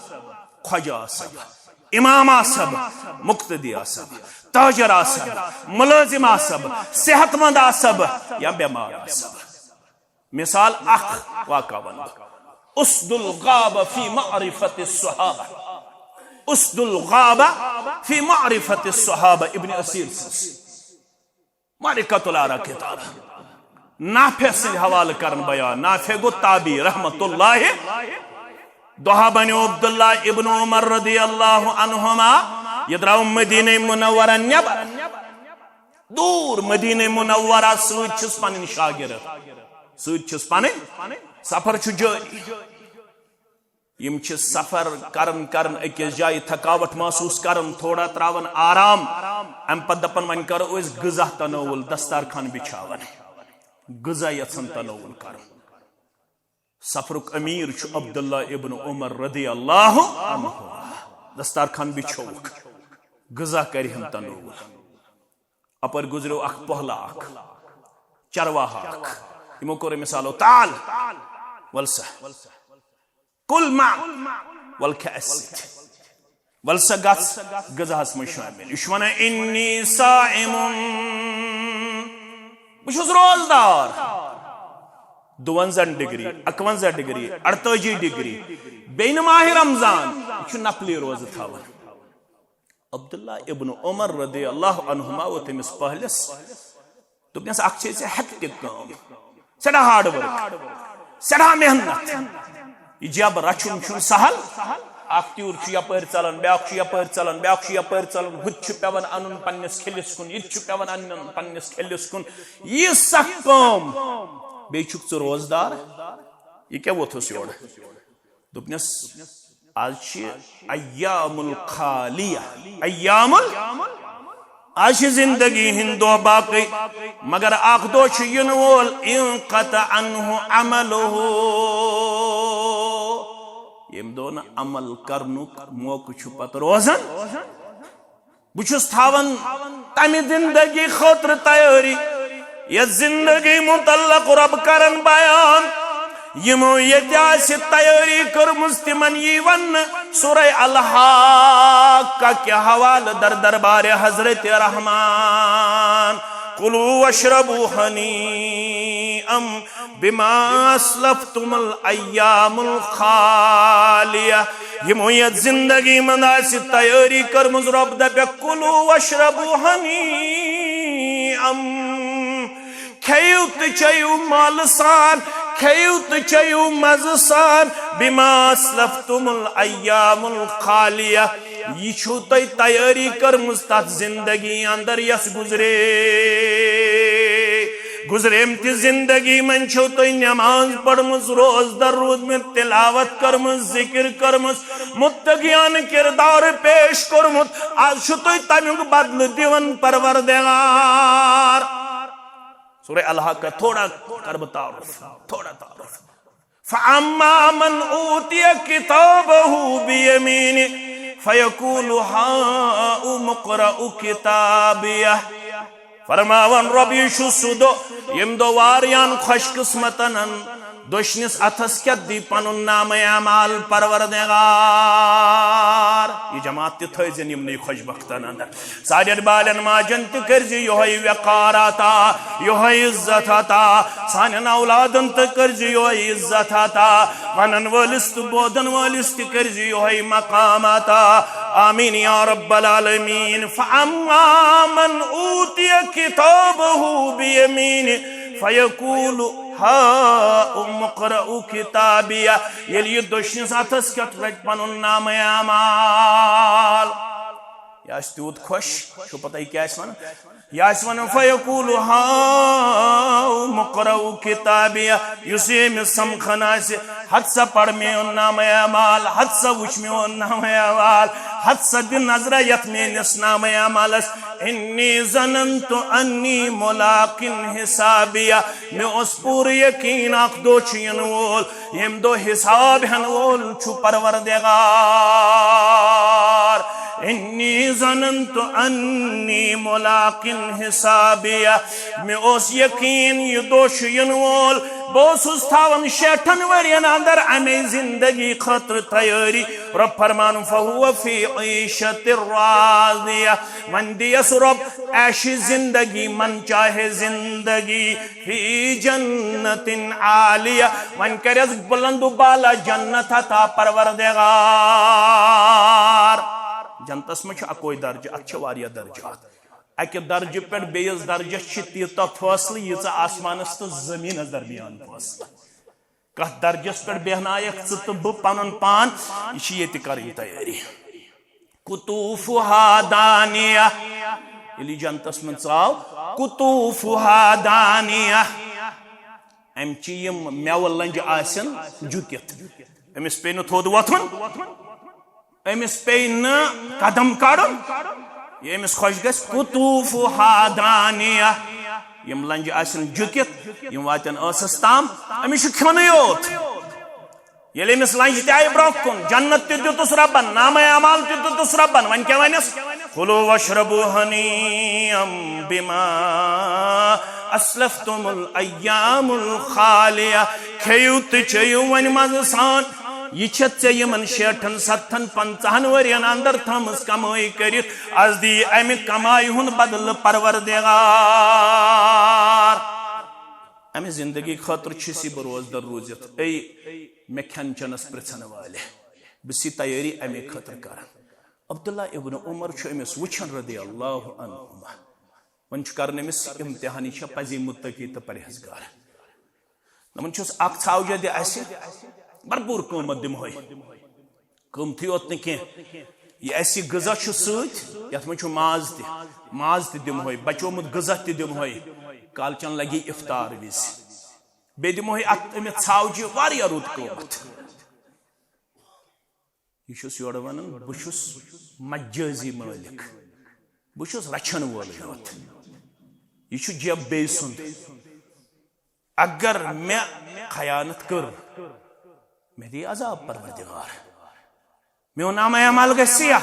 خۄجہِ آسا بہٕ، امام آسا بہٕ، مقتدی آسا بہٕ، تاجر آسا بہٕ، مُلٲزِم آسا بہٕ، صحت مند آسا بہٕ یا بٮ۪مار آسا بہٕ۔ مثال اکھ واقعہ ونہٕ بہٕ۔ اسد الغابہ فی معرفت الصحابہ۔ اسد الغابہ فی معرفت الصحابہ، ابن اثیر سٕنٛز معرکۃ العرہ کتاب۔ نافع سٕنٛدِ حوالہٕ کرن بیان۔ نافع گوٚو تابعی رحمت اللہ۔ دۄہا بنیو عبداللہ ابن عمر رضی اللہ عنہما، یہِ درٛاو مدینہ منورہ نٮ۪بر، دوٗر مدینہ منورہ سۭتۍ چھِس پنٕنۍ شاگرد، سۭتۍ چھِس پنٕنۍ، سفر چھُ جٲری۔ یِم چھِ سفر کران کران أکِس جایہِ تھکاوٹ محسوس کران، تھوڑا تراوان آرام، امہِ پتہٕ دپان، وۄنۍ کرو أسۍ غذا تناول، دستارخان بچھاوان، غذا یژھان تناول کرُن۔ سفرُک امیر چھُ عبداللہ ابن عمر رضی اللہ عنہ۔ دستارخان بچھووُکھ، غذا کرِ ہن تناول۔ اپٲرۍ گُزریو اکھ پۄہلہٕ اکھ، چرواہا اکھ۔ یِمو کوٚر أمِس آلو، تعال، ول سا، کل ما، ول کھےٚ اسہِ سۭتۍ۔ ول سا گژھ غذاہس منٛز شٲمِل۔ یہِ چھُ ونان، انی صائم، بہٕ چھُس روزدار۔ دُوَنزاہ ڈگری، اَکوَنزاہ ڈگری، اَرتٲجی ڈگری، بیٚیہِ نہٕ ماہِ رمضان، یہِ چھُ نفلی روزٕ تھاوان۔ عبداللہ ابن عمر رضی اللہ عنہما ووت تٔمِس پہلس، دوٚپنس، اکھ چھے ژےٚ ہیکٹک کٲم، سٮ۪ٹھاہ ہارڈ ورک، سٮ۪ٹھاہ محنت۔ یہِ جب رچھُن چھُنہٕ سہل۔ اکھ تیوٗر چھُ یپٲرۍ ژلان، بیٛاکھ چھُ یپٲرۍ ژلان، بیٛاکھ چھُ یپٲرۍ ژلان، ہُتہِ چھُ پٮ۪وان انُن پننِس کھیلِس کُن، یہِ تہِ چھُ پٮ۪وان انُن پننِس کھیلِس کُن۔ یہِ سخ کٲم۔ بیٚیہِ چھُکھ ژٕ روزدار۔ یہِ کیٛاہ ووٚتھُس یورٕ؟ دوٚپنس، از چھِ ایام الخالیہ، ایام ال-، از چھِ زندگی ہٕنٛدۍ دۄہ باقٕے، مگر اکھ دۄہ چھُ یِنہٕ وول، انقطع عنہ عملہ، ییٚمہِ دۄہ نہٕ عمل کرنُک موقعہٕ چھُ پتہٕ روزان۔ بہٕ چھُس تھاوان تمہِ زندگی خٲطرٕ تیٲری، یتھ زندگی متعلق رب کرن بیان۔ یِمو ییٚتہِ آسہِ تیٲری کٔرمٕژ، تِمن یی وننہٕ سورہ الحاقہ کہِ حوالہٕ در دربارِ حضرت رحمان، کلوا واشربوا ہنیئا بما اسلفتم الایام الخالیہ۔ یِمو یتھ زندگی منٛز آسہِ تیٲری کٔرمٕژ، رۄب دپیکھ، کلوا واشربوا ہنیئا، کھیٚیِو تہٕ چیٚیِو مالہٕ سان، کھیٚیِو تہٕ چیٚیِو مزٕ سان، بما اسلفتم الایام الخالیہ۔ یہِ چھُو تۄہہِ تیٲری کٔرمٕژ تتھ زندگی اندر، یۄس گُزرے۔ گُزریمتِ زندگی منٛز چھَو تۄہہِ نماز پٔرمٕژ، روزدر روٗدمُت، تلاوت کٔرمٕژ، ذکر کٔرمٕژ، متقیانہٕ کردار پیش کوٚرمُت۔ از چھُ تۄہہِ تمیُک بدلہٕ دِوان پروردگار۔ سورہ الحاقہ، تھوڑا کر بہٕ تعارف، تھوڑا تعارف۔ فاما من اوتی کتابہ بیمینہ فیقول ہاؤم اقرء کتابیہ۔ فرماوان رۄب، یہِ چھُ سُہ دۄہ، ییٚمہِ دۄہ واریاہن خۄش قسمتن دٔچھنِس اتھس کٮ۪تھ دی پنُن نامہ اعمال پروردگار۔ یہِ جماعت تہِ تھٲوزٮ۪ن یِمنٕے خۄش بختن اندر۔ سانٮ۪ن بالٮ۪ن ماجن تہِ کٔرزِ یِہوٚے وقار عطا، یِہوٚے عزت عطا۔ سانٮ۪ن اولادن تہِ کٔرزِ یِہوٚے عزت عطا۔ ونن وٲلِس تہٕ بوزن وٲلِس تہِ کٔرزِ یِہوٚے مقام عطا۔ آمین یا رب العالمین۔ فاما من اوتی کتابہ بیمینہ فیقول ہاؤم اقرء کتابیہ۔ ییٚلہِ یہِ دٔچھنِس اتھس کٮ۪تھ رٹہِ پنُن نامہ اعمال، یہِ آسہِ تیوٗت خۄش، چھُو پتہ یہِ کیٛاہ آسہِ ونان؟ یہِ آسہِ ونان، فیقول ہاؤم اقرء کتابیہ۔ یُس یہِ أمِس سمکھان آسہِ، ہتہٕ سا پر میون نامہ اعمال، ہتہٕ سا وٕچھ میون نامہ اعمال، ہتہٕ سا دِ نظرہ یتھ میٲنِس نامہ اعمالس۔ انی ظننت انی ملاق حسابیہ۔ مےٚ اوس پوٗرٕ یقین اکھ دۄہ چھُ یِنہٕ وول، ییٚمہِ دۄہ حساب ہٮ۪نہٕ وول چھُ پروردگار۔ انی ظننت انی ملاق حسابیہ۔ مےٚ اوس یقین یہِ دۄہ چھُ یِنہٕ وول۔ بہٕ اوسُس تھاوان شیٹھن ؤرین اندر امے زندگی خٲطرٕ تیٲری۔ رب فرمان، فہو فی عیشت راضیہ۔ وۄنۍ دِیس رب عیشی زندگی، من چاہے زندگی، فی جنت عالیہ، وۄنۍ کرٮ۪س بلند و بالا جنت عطا پروردگار۔ جنتس منٛز چھُ اکوے درجہٕ، اتھ چھِ واریاہ درجات۔ اکہِ درجہٕ پٮ۪ٹھ بیٚیِس درجس چھِ تیٖژاہ فٲصلہٕ، ییٖژاہ آسمانس تہٕ زٔمیٖنس درمیان فٲصلہٕ۔ کتھ درجس پٮ۪ٹھ بیہنایکھ ژٕ تہٕ بہٕ پنُن پان؟ یہِ چھِ ییٚتہِ کرٕنۍ تیٲری۔ قطوفها دانیہ، ییٚلہِ یہِ جنتس منٛز ژاو، قطوفها دانیہ، امہِ چہِ یِم مٮ۪وٕ لنجہِ آسن جُکِتھ، أمِس پیٚیہِ نہٕ تھوٚد وۄتھُن، أمِس پیٚیہِ نہٕ قدم کڑُن، یہِ أمِس خۄش گژھِ۔ قطوفها دانیہ، یِم لنجہِ آسن جُکِتھ، یِم واتن ٲسس تام، أمِس چھُ کھیوٚنُے یوت۔ ییٚلہِ أمِس لنجہِ تہِ آیہِ برونٛہہ کُن، جنت تہِ دیُتُس رۄبن، نامہ اعمال تہِ دیُتُس رۄبن، وۄنۍ کیٛاہ ونٮ۪س؟ کُلُوا وَاشرَبُوا ہَنِیَّاً بِمَا أَسْلَفْتُمُ الْأَيَّامَ الْخَالِيَةَ۔ کھیٚیِو تہٕ چیٚیِو وۄنۍ مزٕ سان۔ یہِ چھےٚ ژےٚ یِمن شیٹھن، ستتھن، پنژاہن ؤرین اندر تھٲمٕژ کمٲے کٔرِتھ، از دِیہِ امہِ کمایہِ ہُنٛد بدلہٕ پروردگار۔ امہِ زندگی خٲطرٕ چھُس یہِ بہٕ روزدر روٗزِتھ۔ اے مےٚ کھٮ۪ن چٮ۪نس پرژھن والہِ، بہٕ چھُس یہِ تیٲری امے خٲطرٕ کران۔ عبداللہ ابن عمر چھُ أمِس وٕچھان رضی اللہ عنہما۔ وۄنۍ چھُ کران أمِس امتحان، یہِ چھا پزی متقی تہٕ پرہیزگار۔ دپان چھُس، اکھ ژھاوجہ دِ اسہِ، بھرپوٗر قۭمتھ دِمہوے۔ قۭمتھٕے یوت نہٕ کینٛہہ، یہِ اسہِ یہِ غذا چھُ سۭتۍ، یتھ منٛز چھُ ماز تہِ، ماز تہِ دِمہوے، بچومُت غذا تہِ دِمہوے، کالچن لگی افطار وِزِ۔ بیٚیہِ دِمہوے اتھ أمِس ژھاوجہِ واریاہ رُت قۭمتھ۔ یہِ چھُس یورٕ ونان، بہٕ چھُس مجٲزی مٲلِک، بہٕ چھُس رچھن وول یوت۔ یہِ چھُ جیب بیٚیہِ سُنٛد۔ اگر مےٚ خیانت کٔر، مےٚ دِیہِ عذاب پروردگار۔ میون نامہ اعمال گژھِ سیاہ،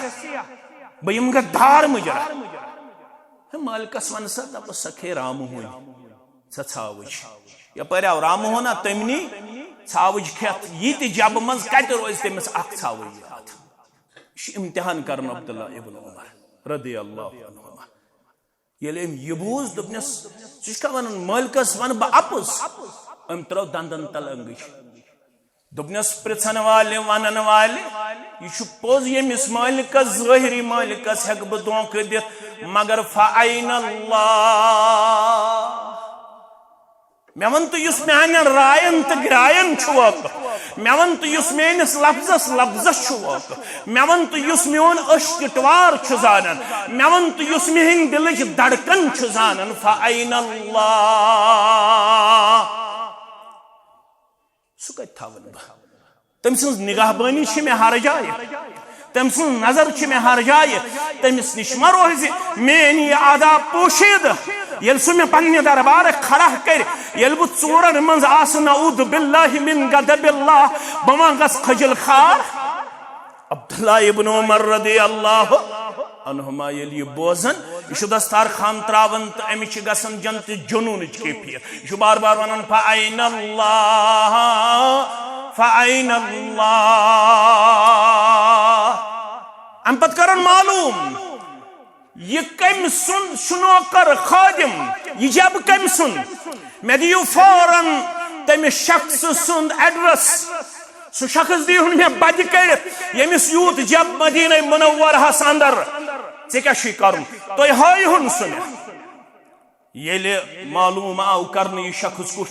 بہٕ یِمہٕ غدار مُجرم۔ ہے مٲلکس ون سا، دپس سا کھے رامہٕ ہوٗنۍ۔ ژےٚ ژھاوٕج۔ یپٲرۍ آو رامہٕ ہوٗنا تٔمنٕے ژھاوٕج کھٮ۪تھ، یہِ تہِ جبہٕ منٛز کتہِ روزِ تٔمِس اکھ ژھاوٕج یاد؟ یہِ چھُ امتحان کران عبداللہ ابن عمر رضی اللہ عنہما۔ ییٚلہِ أمۍ یہِ بوٗز، دوٚپنس، "ژٕ چھُکھا ونان مٲلکس ونہٕ بہٕ اپُز؟" أمۍ ترٲو دندن تل انگٕج۔ دوٚپنس، پرژھن والہِ، ونن والہِ، یہِ چھُ پوٚز، ییٚمِس مٲلکس، ظٲہری مٲلکس ہٮ۪کہٕ بہٕ دھوکہٕ دِتھ، مگر فاین اللہ؟ مےٚ وَن تہٕ، یُس میانٮ۪ن راین تہٕ گراین چھُ واقف، مےٚ وَن تہٕ، یُس میٲنِس لفظس لفظس چھُ واقف، مےٚ وَن تہٕ، یُس میون أچھ ٹِٹوار چھُ زانان، مےٚ وَن تہٕ، یُس میٲنۍ دِلٕچ دڑکن چھُ زانان، فاین اللہ؟ سُہ کتہِ تھاوَن بہٕ؟ تٔمۍ سٕنٛز نگہبٲنی چھِ مےٚ ہر جایہِ، تٔمۍ سٕنٛز نظر چھِ مےٚ ہر جایہِ۔ تٔمِس نِش مہ روزِ میٲنۍ یہِ ادا پوشیدٕ۔ ییٚلہِ سُہ مےٚ پننہِ دربارٕ کھڑا کرِ، ییٚلہِ بہٕ ژوٗرن منٛز آسہٕ، نعوذ باللہ من غضب اللہ، بہٕ ما گژھٕ خجل خوار؟ عبداللہ ابن عمر رضی اللہ عنہما ییٚلہِ یہِ بوزن، یہِ چھُ دستارخان تراوان تہٕ أمِس چھِ گژھان جنتٕچ جنوٗنٕچ کیفیت۔ یہِ چھُ بار بار ونان، فاین اللہ، فاین اللہ۔ امہِ پتہٕ کرن معلوم، یہِ کٔمۍ سُنٛد چھُ نوکر خٲدِم، یہِ جب کٔمۍ سُنٛد؟ مےٚ دِیِو فوراً تٔمِس شخصہٕ سُنٛد ایڈریس۔ سُہ شخص دیٖہُن مےٚ بدِ کٔرِتھ، ییٚمِس یوٗت جب مدینہ منورہس اندر۔ ژےٚ کیٛاہ چھُے کرُن؟ تُہۍ ہٲیہُن سُہ مےٚ۔ ییٚلہِ معلوم آو کرنہٕ، یہِ شخص کُس چھُ،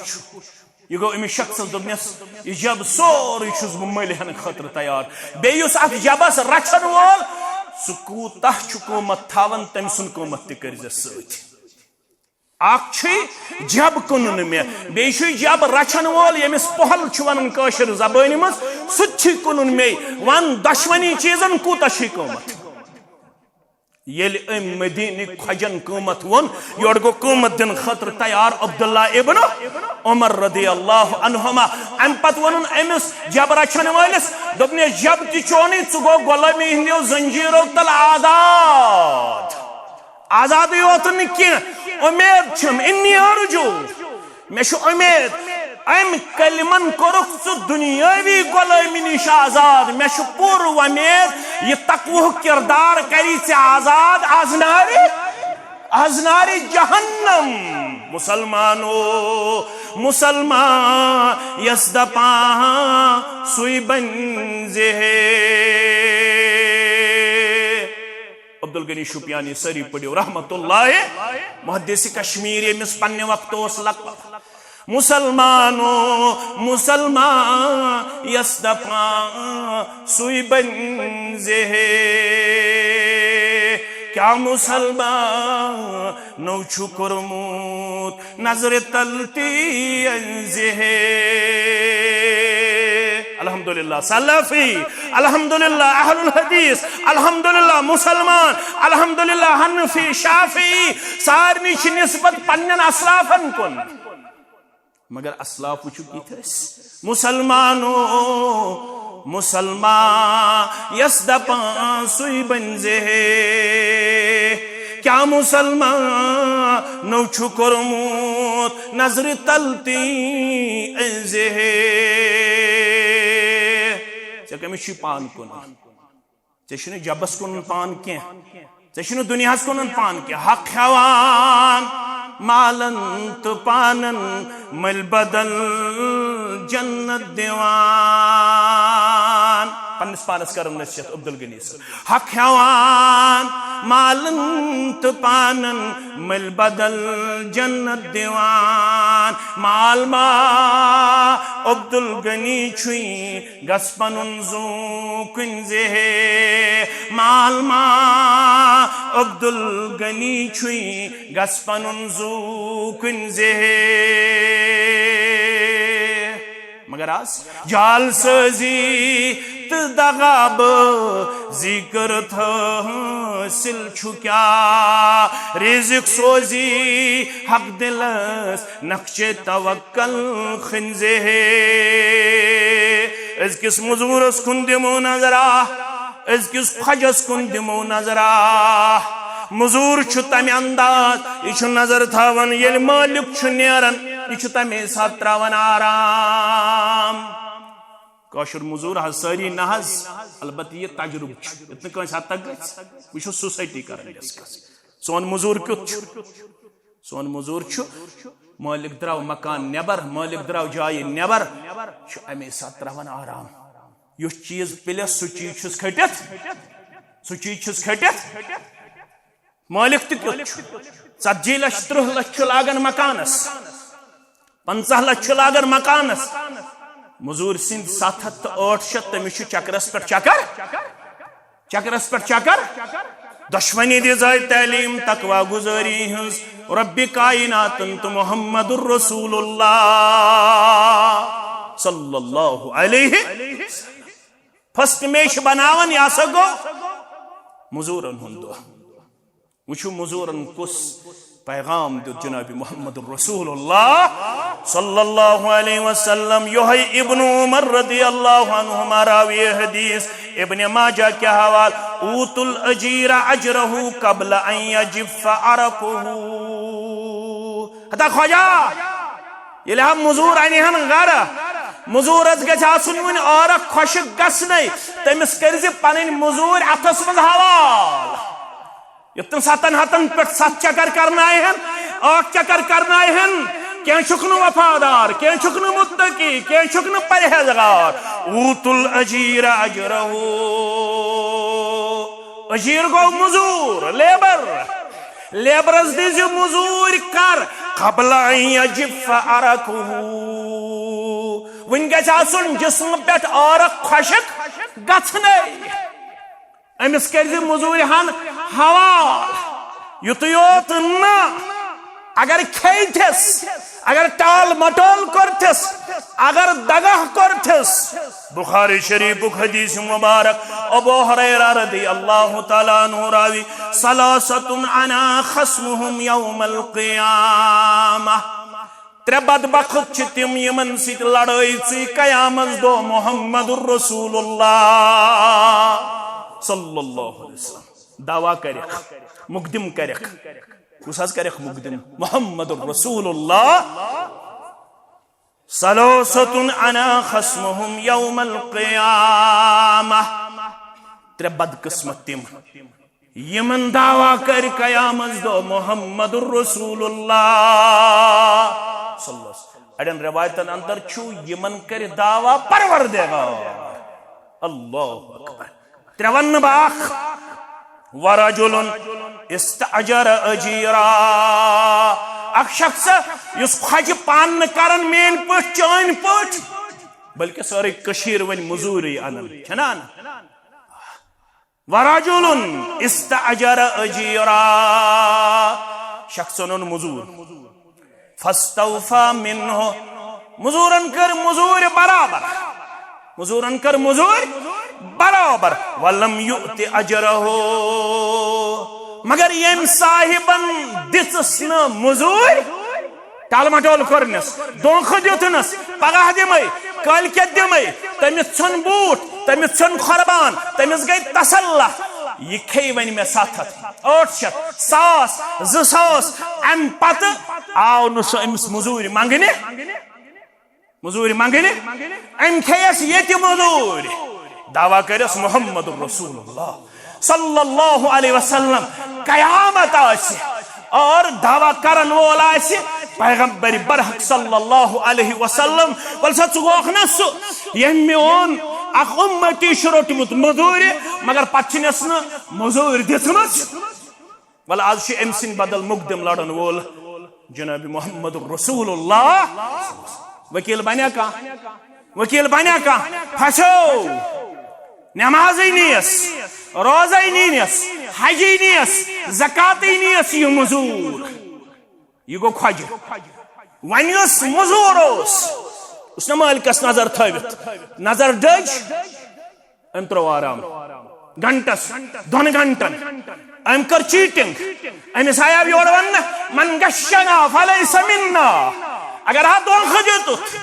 یہِ گوٚو أمِس شخصس، دوٚپنس، "یہِ جب سورُے چھُس بہٕ مٔلۍ ہٮ۪نہٕ خٲطرٕ تیار۔ بیٚیہِ یُس اتھ جبس رچھن وول، سُہ کوٗتاہ چھُ قۭمتھ تھاوان، تٔمۍ سُنٛد قۭمتھ تہِ کٔرۍزٮ۪س سۭتۍ۔" اکھ چھُے جب کٕنُن مےٚ، بیٚیہِ چھُے جب رچھن وول، ییٚمِس پۄہل چھِ ونان کٲشِر زبٲنۍ منٛز، سُہ تہِ چھُے کٕنُن مے۔ ون، دۄشوٕنی چیٖزن کوٗتاہ چھُے قۭمتھ؟ ییٚلہِ أمۍ مدیٖنٕکۍ خۄجن قۭمتھ ووٚن، یورٕ گوٚو قۭمتھ دِنہٕ خٲطرٕ تیار عبداللہ ابن عمر رضی اللہ عنہما۔ امہِ پتہٕ ووٚنُن أمِس جب رچھن وٲلِس، دوٚپنس، "جب تہِ چونٕے، ژٕ گوٚو غلٲمی ہٕنٛدیو زنجیٖرو تل آزاد۔" آزادٕے یوت نہٕ کینٛہہ، اُمید چھم، انی ارجو، مےٚ چھُ اُمید، امہِ کلمن کوٚرُکھ ژٕ دُنیٲوی غلٲمی نِش آزاد۔ مےٚ چھُ پوٗرٕ وۄمید، یہِ تقوہُک کردار کری ژےٚ آزاد از نارِ، از نارِ جہنم۔ مسلمانو، مسلمان یس دپان سُے بنزِ ہے۔ عبدالغنی شوپیانی سٲری پٔرِو رحمت اللہ۔ محدث کشمیر، ییٚمِس پننہِ وقتہٕ اوس لقب مسلمانو، مسلمان یس دپان سُے بنزِ ہے۔ کیا مسلمانو چھُ کوٚرمُت نظرِ تل تی انزِ ہے؟ الحمدللہ سلفی، الحمدللہ اہل الحدیث، الحمدللہ مسلمان، الحمدللہ حنفی شافعی، سارنٕے چھِ نسبت پننٮ۪ن اسلافن کُن۔ مگر اسلاف وٕچھِو کِتھ ٲسۍ۔ مسلمانو، مسلمان یس دپان سُے بنزِ ہے۔ کیا مسلمانو چھُ کوٚرمُت نظرِ تل تی انزِ ہے؟ ژےٚ کٔمِس چھُے پان کُن؟ ژےٚ چھُنہٕ جبس کُنن پان کینٛہہ، ژےٚ چھُنہٕ دُنیاہس کُنن پان کینٛہہ۔ حق ہٮ۪وان مالن تہٕ پانن، مٔلۍ بدل جنت دِوان۔ پننِس پانس کرن نصیحت عبدالغنی صٲب۔ حق ہٮ۪وان مالن تہٕ پانن، مٔلۍ بدل جنت دِوان۔ مال ما عبدالغنی چھُے، گژھ پنُن زُو کُنزِ ہے۔ مال ما عبدالغنی چھُے، گژھ پنُن زُو کُنزِ ہے۔ مگر از جعل سٲزی تہٕ دغابٲزی کٔرِتھ حٲصِل چھُ کیٛاہ؟ رزق سوزی حق دلس نقشِ توکل کل خنزِ ہے۔ أزکِس مزوٗرس کُن دِمو نظرا، أزکِس خۄجس کُن دِمو نظرا۔ مزوٗر چھُ تمہِ انداز، یہِ چھُ نظر تھاوان ییٚلہِ مٲلِک چھُ نیران، یہِ چھُ تمے ساتہٕ تراوان آرام۔ کٲشُر مزوٗر حظ سٲری نہ حظ، البتہٕ یہِ تجرُبہٕ چھُ، یُتھ نہٕ کٲنٛسہِ حد تک گژھِ۔ وۄنۍ چھُ society کران discuss۔ سون مزوٗر کیُتھ چھُ؟ سون مزوٗر چھُ، مٲلِک درٛاو مکان نٮ۪بر، مٲلِک درٛاو جایہِ نٮ۪بر، چھُ اَمے ساتہٕ ترٛاوان آرام۔ یُس چیٖز پِلٮ۪س، سُہ چیٖز چھُس کھٔٹِتھ، سُہ چیٖز چھُس کھٔٹِتھ۔ مٲلِک تہِ کیُتھ چھُ؟ ژتجی لچھ، تٕرٛہ لچھ چھُ لاگان مکانس، پنٛژاہ لچھ چھُ لاگان مکانس۔ مزوٗرۍ سٕنٛدۍ ستھ ہتھ تہٕ ٲٹھ شتھ، تٔمِس چھُ چکرس پٮ۪ٹھ چکر۔ چکرس پٮ۪ٹھ چکر۔ دۄشوٕنی دِژ تعلیٖم تقوی گُزٲری ہٕنٛز۔ رۄبِ کایناتن تہٕ محمد رسول اللہ صلی اللہ علیہ۔ فرسٹ میچ بناوان، یہِ ہسا گوٚو مزوٗرن ہُنٛد دۄہ۔ وٕچھِو مزوٗرن کُس پیغام دیُت جناب محمد رسول اللہ صلی اللہ علیہ وسلم۔ یہے ابن عمر رضی اللہ عنہما راوی حدیث، ابن ماجہ کہِ حوالہٕ، اوتوا الاجیر اجرہ قبل ان یجف عرقہ۔ ہتا خواجہ، ییٚلہِ ہا مزوٗر انہِ ہن گرٕ، مزوٗرس گژھِ آسُن وُنہِ عٲرق خۄشک گژھنَے، تٔمِس کٔرزِ پنٕنۍ مزوٗرۍ اتھس منٛز حوالہٕ۔ یوٚتن ستن ہتن پٮ۪ٹھ ستھ چکر کرناوہن، ٲٹھ چکر کرناوہن، کینٛہہ چھُکھ نہٕ وفادار، کینٛہہ چھُکھ نہٕ متقی، کینٛہہ چھُکھ نہٕ پرہیزگار۔ اوتوا الاجیر اجرہ۔ اجیر گوٚو مزوٗر، لیبر۔ لیبرس دِزِ مزوٗرۍ کر، قبل ان یجف عرقہ۔ وُنہِ گژھِ آسُن جسمہٕ پٮ۪ٹھ عرق خۄشک گژھنَے۔ أمِس کٔرزِ مٔزوٗرِ ہن حوال۔ یُتُے یوت نہٕ، اگر کھیٚیتھِس، اگر ٹال مٹول کوٚرتھِس، اگر دگہ کوٚرتھِس۔ بخاری شریفُک حدیث مبارک، ابو ہریرہ رضی اللہ تعالیٰ عنہ راوی، ثلاثة أنا خصمهم يوم القيامة۔ ترٛےٚ بدبخت چھِ تِم، یِمن سۭتۍ لڑٲے ژٕے قیامس دۄہ محمد رسول اللہ صلی اللہ علیہ وسلم۔ دعویٰ کرکھ، مقدم کرکھ۔ کُس حظ کرکھ مقدم؟ محمد رسول اللہ۔ ثلاثة أنا خصمهم يوم القيامة۔ ترٛےٚ بدقسمت تِم، یِمن دعویٰ کرِ قیامس دۄہ محمد رسول اللہ صلی اللہ علیہ وسلم۔ اڑٮ۪ن روایتن اندر چھُ، یِمن کرِ دعویٰ پروردگار۔ اللہ اکبر۔ ترٛےٚ ونہٕ بہٕ اکھ۔ ورجل استأجر أجيرا۔ اکھ شخص یُس خۄجہِ پانہٕ نہٕ کران میٲنۍ پٲٹھۍ، چٲنۍ پٲٹھۍ، بلکہِ سٲرٕے کٔشیٖر وۄنۍ مٔزوٗرٕے انان، چھنا انان؟ ورجل استأجر أجيرا، شخصن اوٚن مٔزوٗر، فاستوفى منه، مٔزوٗرن کٔر مٔزوٗرۍ برابر، مٔزوٗرن کٔر مٔزوٗرۍ برابر، ولم يؤت أجره، مگر ییٚمۍ صاحبن دِژٕس نہٕ مٔزوٗرۍ، ٹال مٹول کوٚرنس، دھوکہٕ دیُتنس، پگاہ دِمے، کٲلۍ کٮ۪تھ دِمے، تٔمِس ژھیوٚن بوٗٹھ، تٔمِس ژھیوٚن قۄربان، تٔمِس گٔے تسلح۔ یہِ کھیٚیہِ وۄنۍ مےٚ ستھ ہتھ، ٲٹھ شتھ، ساس، زٕ ساس۔ امہِ پتہٕ آو نہٕ سُہ أمِس مٔزوٗرۍ منٛگنہِ، مٔزوٗرۍ منٛگنہِ۔ أمۍ کھیٚیس ییٚتہِ مٔزوٗرۍ۔ دعویٰ کٔرِس محمد رسول اللہ صلی اللہ علیہ وسلم قیامت آسہِ اور دعویٰ کرن وول آسہِ پیغمبر برحق صلی اللہ علیہ وسلم، ول سا ژٕ گوکھ نا سُہ ییٚمۍ میون اکھ اُمتی چھُ روٚٹمُت مٔزوٗرِ، مگر پتہٕ چھُنس نہٕ مٔزوٗرۍ دِژمٕژ۔ ول آز چھُ أمۍ سٕنٛدِ بدل مقدم لڑن وول جناب محمد رسول اللہ۔ وکیل بنیا کانٛہہ؟ وکیل بنیا کانٛہہ؟ پھسیو۔ نمازٕے نیس، روزے نیس، حجی نیس، زکاتٕے نیس یہِ مٔزوٗر۔ یہِ گوٚو خۄجہِ۔ وۄنۍ یُس مٔزوٗر اوس، یُس نہٕ مٲلکس نظر تھٲوِتھ، نظر ڈٔج، أمۍ ترٛوو آرام۔ گھنٹس، دۄن گھنٹن۔ أمۍ کٔر چیٹنگ۔ أمِس آیاو یورٕ وننہٕ، "من غشنا فلیس منا۔" اگر ہا دھوکہٕ دیُتُتھ،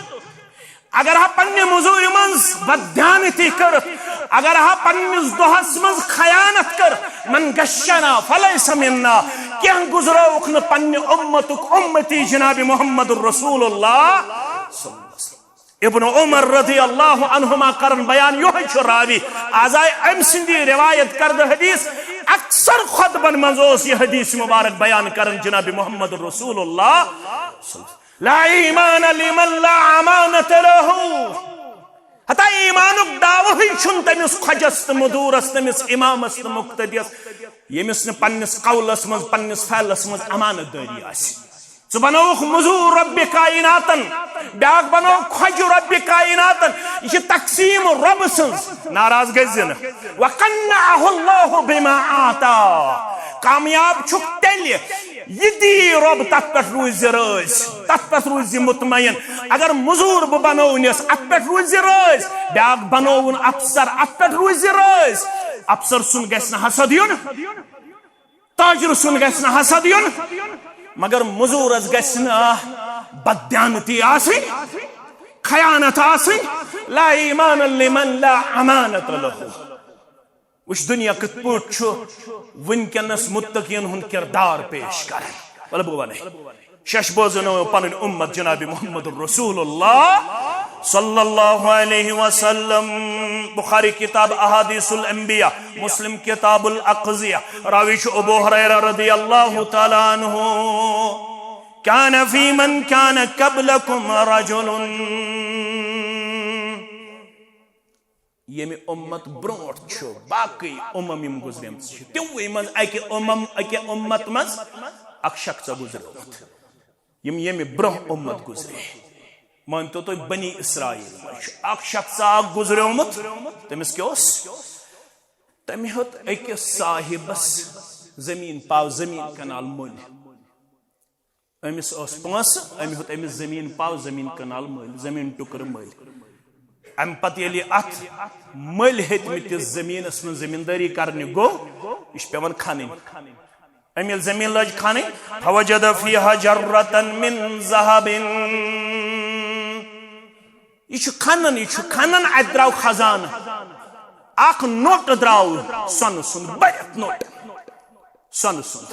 اگر ہا پننہِ مٔزوٗرِ منٛز بددیانتی کٔرٕتھ، اگر ہا پننِس دۄہس منٛز خیانت کٔر، "من غشنا فلیس منا"، کینٛہہ گُزرٲوُکھ نہٕ پننہِ اُمتُک اُمتی جناب محمد رسول اللہ۔ ابن عمر رضی اللہ عنہما کرن بیان، یوہے چھُ راوی۔ آز آے أمۍ سٕنٛدی روایت کردٕ حدیث، اکثر خطبن منٛز اوس یہِ حدیث مبارک بیان کران جناب محمد رسول اللہ۔ لا ایمان لمن لا امانت له۔ ہتا ایمانُک دعوہٕے چھُنہٕ تٔمِس خۄجس تہٕ مٔزوٗرس، تٔمِس امامس تہٕ مقتدیس، ییٚمِس نہٕ پننِس قولس منٛز، پننِس فعلس منٛز امانت دٲری آسہِ۔ ژٕ بنووُکھ مٔزوٗر رۄبِ کائناتن، بیاکھ بنووُکھ خۄجہِ رۄبِ کائناتن۔ یہِ چھِ تقسیٖم رۄبہٕ سٕنٛز، ناراض گٔژھۍ زِ نہٕ۔ وقنعه الله بما آتا۔ کامیاب چھُکھ تیٚلہِ، یہِ دی رۄب، تتھ پٮ۪ٹھ روٗزِ رٲضۍ، تتھ پٮ۪ٹھ روٗزِ مطمئن۔ اگر مٔزوٗر بہٕ بنوونس، اتھ پٮ۪ٹھ روٗزِ رٲضۍ۔ بیاکھ بنووُن افسر، اتھ پٮ۪ٹھ روٗزِ رٲضۍ۔ افسر سُنٛد گژھِ نہٕ حسد یُن، تاجر سُنٛد گژھِ نہٕ حسد یُن، مگر مٔزوٗرس گژھِ نہٕ بددیانتی آسٕنۍ، خیانت آسٕنۍ۔ لا ایمان لمن لا امانت له۔ وٕچھ، دُنیا کِتھ پٲٹھۍ چھُ وٕنکیٚنس متقین ہُنٛد کردار پیش کران۔ وَلہٕ بہٕ وَنَے۔ شش بوزنو پنن امت جناب محمد رسول اللہ صلی اللہ علیہ وسلم۔ بخاری کتاب احادیث الانبیاء، مسلم کتاب الاقضیہ، راوی چھُ ابو ہریرہ رضی اللہ تعالی عنہ۔ کان فی من کان قبلکم رجل۔ ییٚمہِ اُمت برونٛٹھ چھُ، باقٕے اُمم یِم گُزریمژٕ چھِ، تِموٕے منٛز اَکہِ اُمم، اَکہِ اُمت منٛز اکھ شخصا گُزریومُت۔ یِم ییٚمہِ برونٛہہ اُمت گُزرے، مٲنتو تُہۍ بنی اسرائیل منٛز چھُ اکھ شخصا اکھ گُزریومُت۔ تٔمِس کیٛاہ اوس؟ تٔمۍ ہیوٚت أکِس صاحبس زٔمیٖن، پاو زٔمیٖن کنال مٔلۍ۔ أمِس ٲس پونٛسہٕ، أمۍ ہیوٚت أمِس زٔمیٖن پاو، زٔمیٖن کنال مٔلۍ، زٔمیٖن ٹُکرٕ مٔلۍ۔ اَمہِ پتہٕ ییٚلہِ یہِ اَتھ مٔلۍ ہیٚتمٕتِس زٔمیٖنَس منٛز زٔمیٖندٲری کرنہِ گوٚو، یہِ چھِ پٮ۪وان کھنٕنۍ۔ أمۍ ییٚلہِ زٔمیٖن لٲج کھنٕنۍ، فوجد فیہا جرة من ذہب۔ یہِ چھُ کھنان، یہِ چھُ کھنان، اَتہِ درٛاو خزانہٕ۔ اکھ نوٚٹ درٛاو سۄنہٕ سُنٛد، بٔرِتھ نوٚٹ سۄنہٕ سُنٛد۔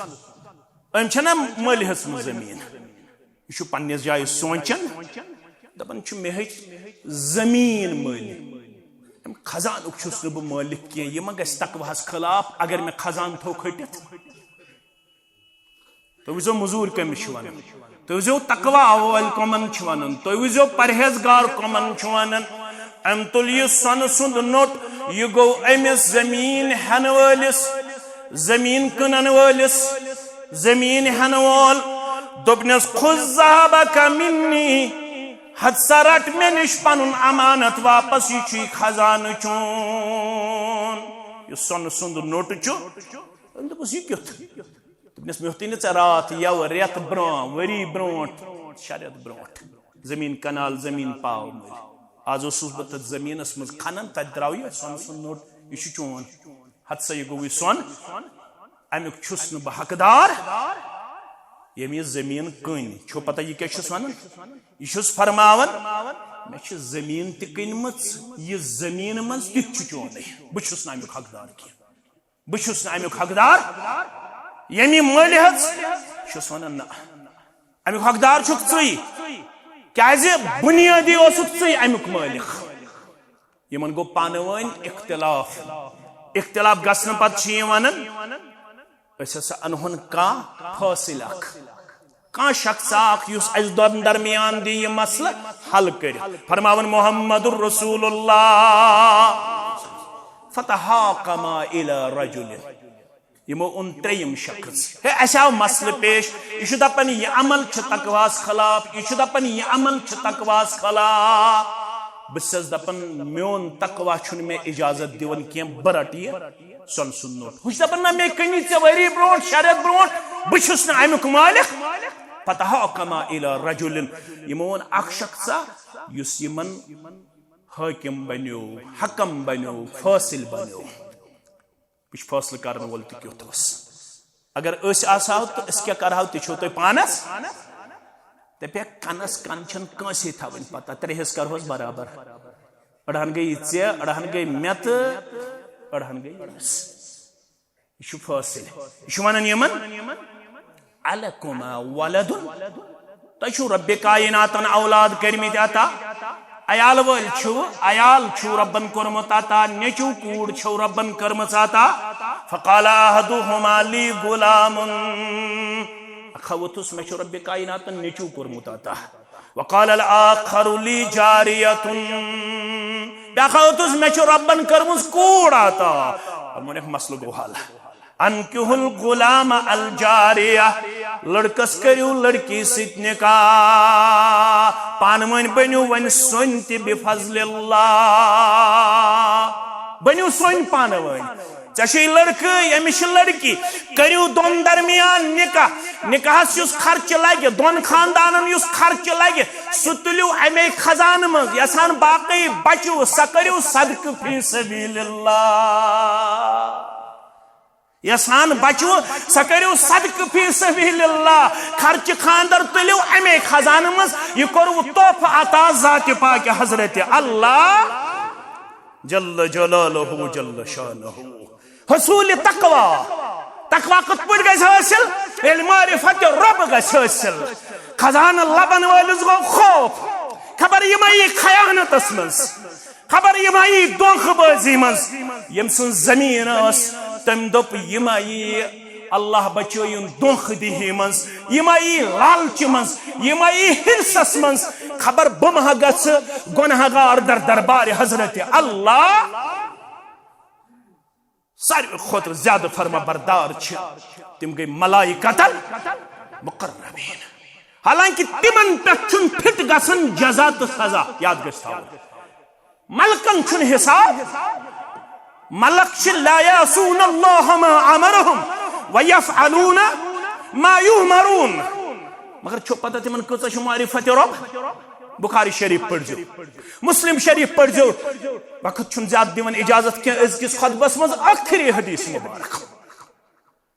أمۍ چھَنہ مٔلۍ ہیٚژمٕژ زٔمیٖن۔ یہِ چھُ پننِس جایہِ سونٛچان، دَپان چھُ، "مےٚ ہیٚچ زٔمیٖن مٔلۍ۔ اَمہِ خزانُک چھُس نہٕ بہٕ مٲلِک کینٛہہ، یہِ ما گژھِ تقواہَس خلاف اگر مےٚ خزانہٕ تھوٚو کھٔٹِتھ؟" تُہۍ وٕچھزیو مٔزوٗرۍ کٔمِس چھِ وَنان، تُہۍ وٕچھزیو تقوا وٲلۍ کَمَن چھِ وَنان، تُہۍ وٕچھزیو پرہیزگار کَمَن چھِ وَنان۔ أمۍ تُل یہِ سۄنہٕ سُنٛد نوٚٹ، یہِ گوٚو أمِس زٔمیٖن ہٮ۪نہٕ وٲلِس، زٔمیٖن کٕنَن وٲلِس، زٔمیٖن ہٮ۪نہٕ وول، دوٚپنس، "خذ ذهبك مني، ہتہٕ سا رٹ مےٚ نِش پنُن امانت واپس، یہِ چھُے خزانہٕ چون۔" یہِ سۄنہٕ سُنٛد نوٚٹ چھُ۔ تٔمۍ دوٚپُس، "یہِ کیُتھ؟" دوٚپنس، "مےٚ ہیوٚتُے نہٕ ژےٚ راتھ، یَوٕ رٮ۪تھ برونٛہہ، ؤری برونٛٹھ، شےٚ رٮ۪تھ برونٛٹھ، زٔمیٖن کنال زٔمیٖن پاو مٔلۍ۔ از اوسُس بہٕ تتھ زٔمیٖنس منٛز کھنان، تتہِ درٛاو یہِ سۄنہٕ سُنٛد نوٚٹ، یہِ چھُ چون۔ ہتہٕ سا یہِ گوٚوُے سۄن، امیُک چھُس نہٕ بہٕ حقدار، ییٚمۍ یہِ زٔمیٖن کٕنۍ۔" چھو پتہ یہِ کیٛاہ چھُس ونان؟ یہِ چھُس فرماوان، "مےٚ چھِ زٔمیٖن تہِ کٕنمٕژ، یہِ زٔمیٖن منٛز تہِ چھُ چونُے، بہٕ چھُس نہٕ امیُک حقدار کینٛہہ، بہٕ چھُس نہٕ امیُک حقدار، ییٚمہِ مٲلہِ ہٕژ۔" چھُس ونان، نہ، امیُک حقدار چھُکھ ژٕے، کیازِ بُنیٲدی اوسُکھ ژٕے امیُک مٲلِک۔ یِمن گوٚو پانہٕ ؤنۍ اختلاف۔ اختلاف گژھنہٕ پتہٕ چھِ یِم ونان، "أسۍ ہسا انہون کانٛہہ فٲصل اکھ۔" کانٛہہ شخص اکھ یُس اسہِ دۄن درمیان دی یہِ مسلہٕ حل کٔرِتھ۔ فرماوان محمد رسول اللہ، "فتحاکما الی رجل۔" یِمو اوٚن ترٛیٚیِم شخص۔ ہے، اَسہِ آو مسلہٕ پیش۔ یہِ چھُ دَپان، یہِ عمل چھُ تقواہَس خلاف۔ یہِ چھُ دَپان، یہِ عمل چھُ تقواہَس خلاف۔ بہٕ چھَس دَپان، میون تقوا چھُنہٕ مےٚ اِجازت دِوان کینٛہہ، بہٕ رَٹہٕ یہِ سۄنہٕ سُنٛد نوٚٹ۔ ہُہ چھُ دَپان، نہ، مےٚ کٕنی ژےٚ ؤری برونٛٹھ، شےٚ رٮ۪تھ برونٛٹھ، بہٕ چھُس نہٕ اَمیُک مٲلِک۔ فتحاکما الی رجل۔ یِمو ووٚن، اَکھ شخصا، یُس یِمَن حٲکِم بَنیو، حکم بَنیو، فٲصِل بَنیو۔ وٕچھ، فٲصلہٕ کرن وول تہِ کیُتھ اوس۔ اگر أسۍ آسہو تہٕ أسۍ کیٛاہ کرہو، تہِ چھو تۄہہِ پانس۔ دپیکھ، کنس کن چھنہٕ کٲنسے تھاوٕنۍ پتہ، ترٛےٚ حصہٕ کرہوس برابر۔ أڑہن گٔے ژےٚ، أڑہن گٔے مےٚ تہٕ أڑہن گٔے أمِس۔ یہِ چھُ فٲصلہٕ۔ یہِ چھُ ونان یِمن، الکما ولد، تۄہہِ چھُو ربِ کائناتن اولاد کٔرمٕتۍ عطا، عیال وٲلۍ چھِو، عیال چھُو ربن کوٚرمُت عطا، نیٚچوٗ کوٗر چھَو ربن کٔرمٕژ عطا۔ فقال احدہما لی غلام، اکھا ووٚتھُس، مےٚ چھُ ربِ کائناتن نیٚچوٗ کوٚرمُت عطا۔ وقال الآخر لی جاریۃ، بیٛاکھا ووٚتھُس، مےٚ چھُ ربن کٔرمٕژ کوٗر عطا۔ ووٚنُکھ، مسلہٕ گوٚو حل۔ انکحوا الغلام الجاریہ، لڑکس کٔرِو لڑکی سۭتۍ نکاح، پانہٕ ؤنۍ بٔنِو وۄنۍ سۄنۍ تہِ بفضل اللہ، بٔنِو سۄنۍ پانہٕ ؤنۍ۔ ژےٚ چھے لڑکہٕ، ییٚمِس چھِ لڑکی، کٔرِو دۄن درمیان نکاح۔ نکاحس یُس خرچہٕ لگہِ، دۄن خاندانن یُس خرچہٕ لگہِ، سُہ تُلِو امے خزانہٕ منٛز، یژھان باقٕے بچِو، سۄ کٔرِو صدقہٕ فی سبیل اللہ۔ یژھان بچو، سۄ کٔرِو صدقہٕ فی سبیل اللہ۔ خرچہٕ خاندر تُلِو امے خزانہٕ منٛز۔ یہِ کوٚروٕ تحفہٕ عطا ذاتِ پاکہِ حضرت اللہ جل جلالہ جل شانہ۔ حصوٗلِ تقویٰ۔ تقویٰ کِتھ پٲٹھۍ گژھِ حٲصِل؟ ییٚلہِ معرفت رۄب گژھِ حٲصِل۔ خزانہٕ لبن وٲلِس گوٚو خوف، خبر یہِ ما یی خیانتس منٛز۔ خبر یہِ ما یی دھوکہٕ بٲزی منٛز۔ ییٚمۍ سٕنٛز زٔمیٖن ٲس، تٔمۍ دوٚپ، یہِ ما یی، اللہ بچٲیِن، دھوکہٕ دِہی منٛز، یہِ ما یی لالچہِ منٛز، یہِ ما یی حرصس منٛز۔ خبر بہٕ ما گژھٕ گۄناہ گار در دربارِ حضرت اللہ۔ ساروی کھۄتہٕ زیادٕ فرما بردار چھِ، تِم گٔے ملائکۃ المقربین۔ حالانکہ تِمن پٮ۪ٹھ چھُنہٕ فِٹ گژھان جزا تہٕ سزا، یاد گژھِ تھاوُن۔ ملکن چھُنہٕ حساب۔ ملک چھِ لا یعصون اللہ ما امرہم ویفعلون ما یؤمرون۔ مگر چھو پتہ تِمن کۭژاہ چھِ معرفت رۄب؟ بخاری شریف پٔرزیو، مسلم شریف پٔرزیو۔ وقت چھُنہٕ زیادٕ دِوان اجازت کینٛہہ أزکِس خطبس منٛز۔ ٲخری حدیث مبارک،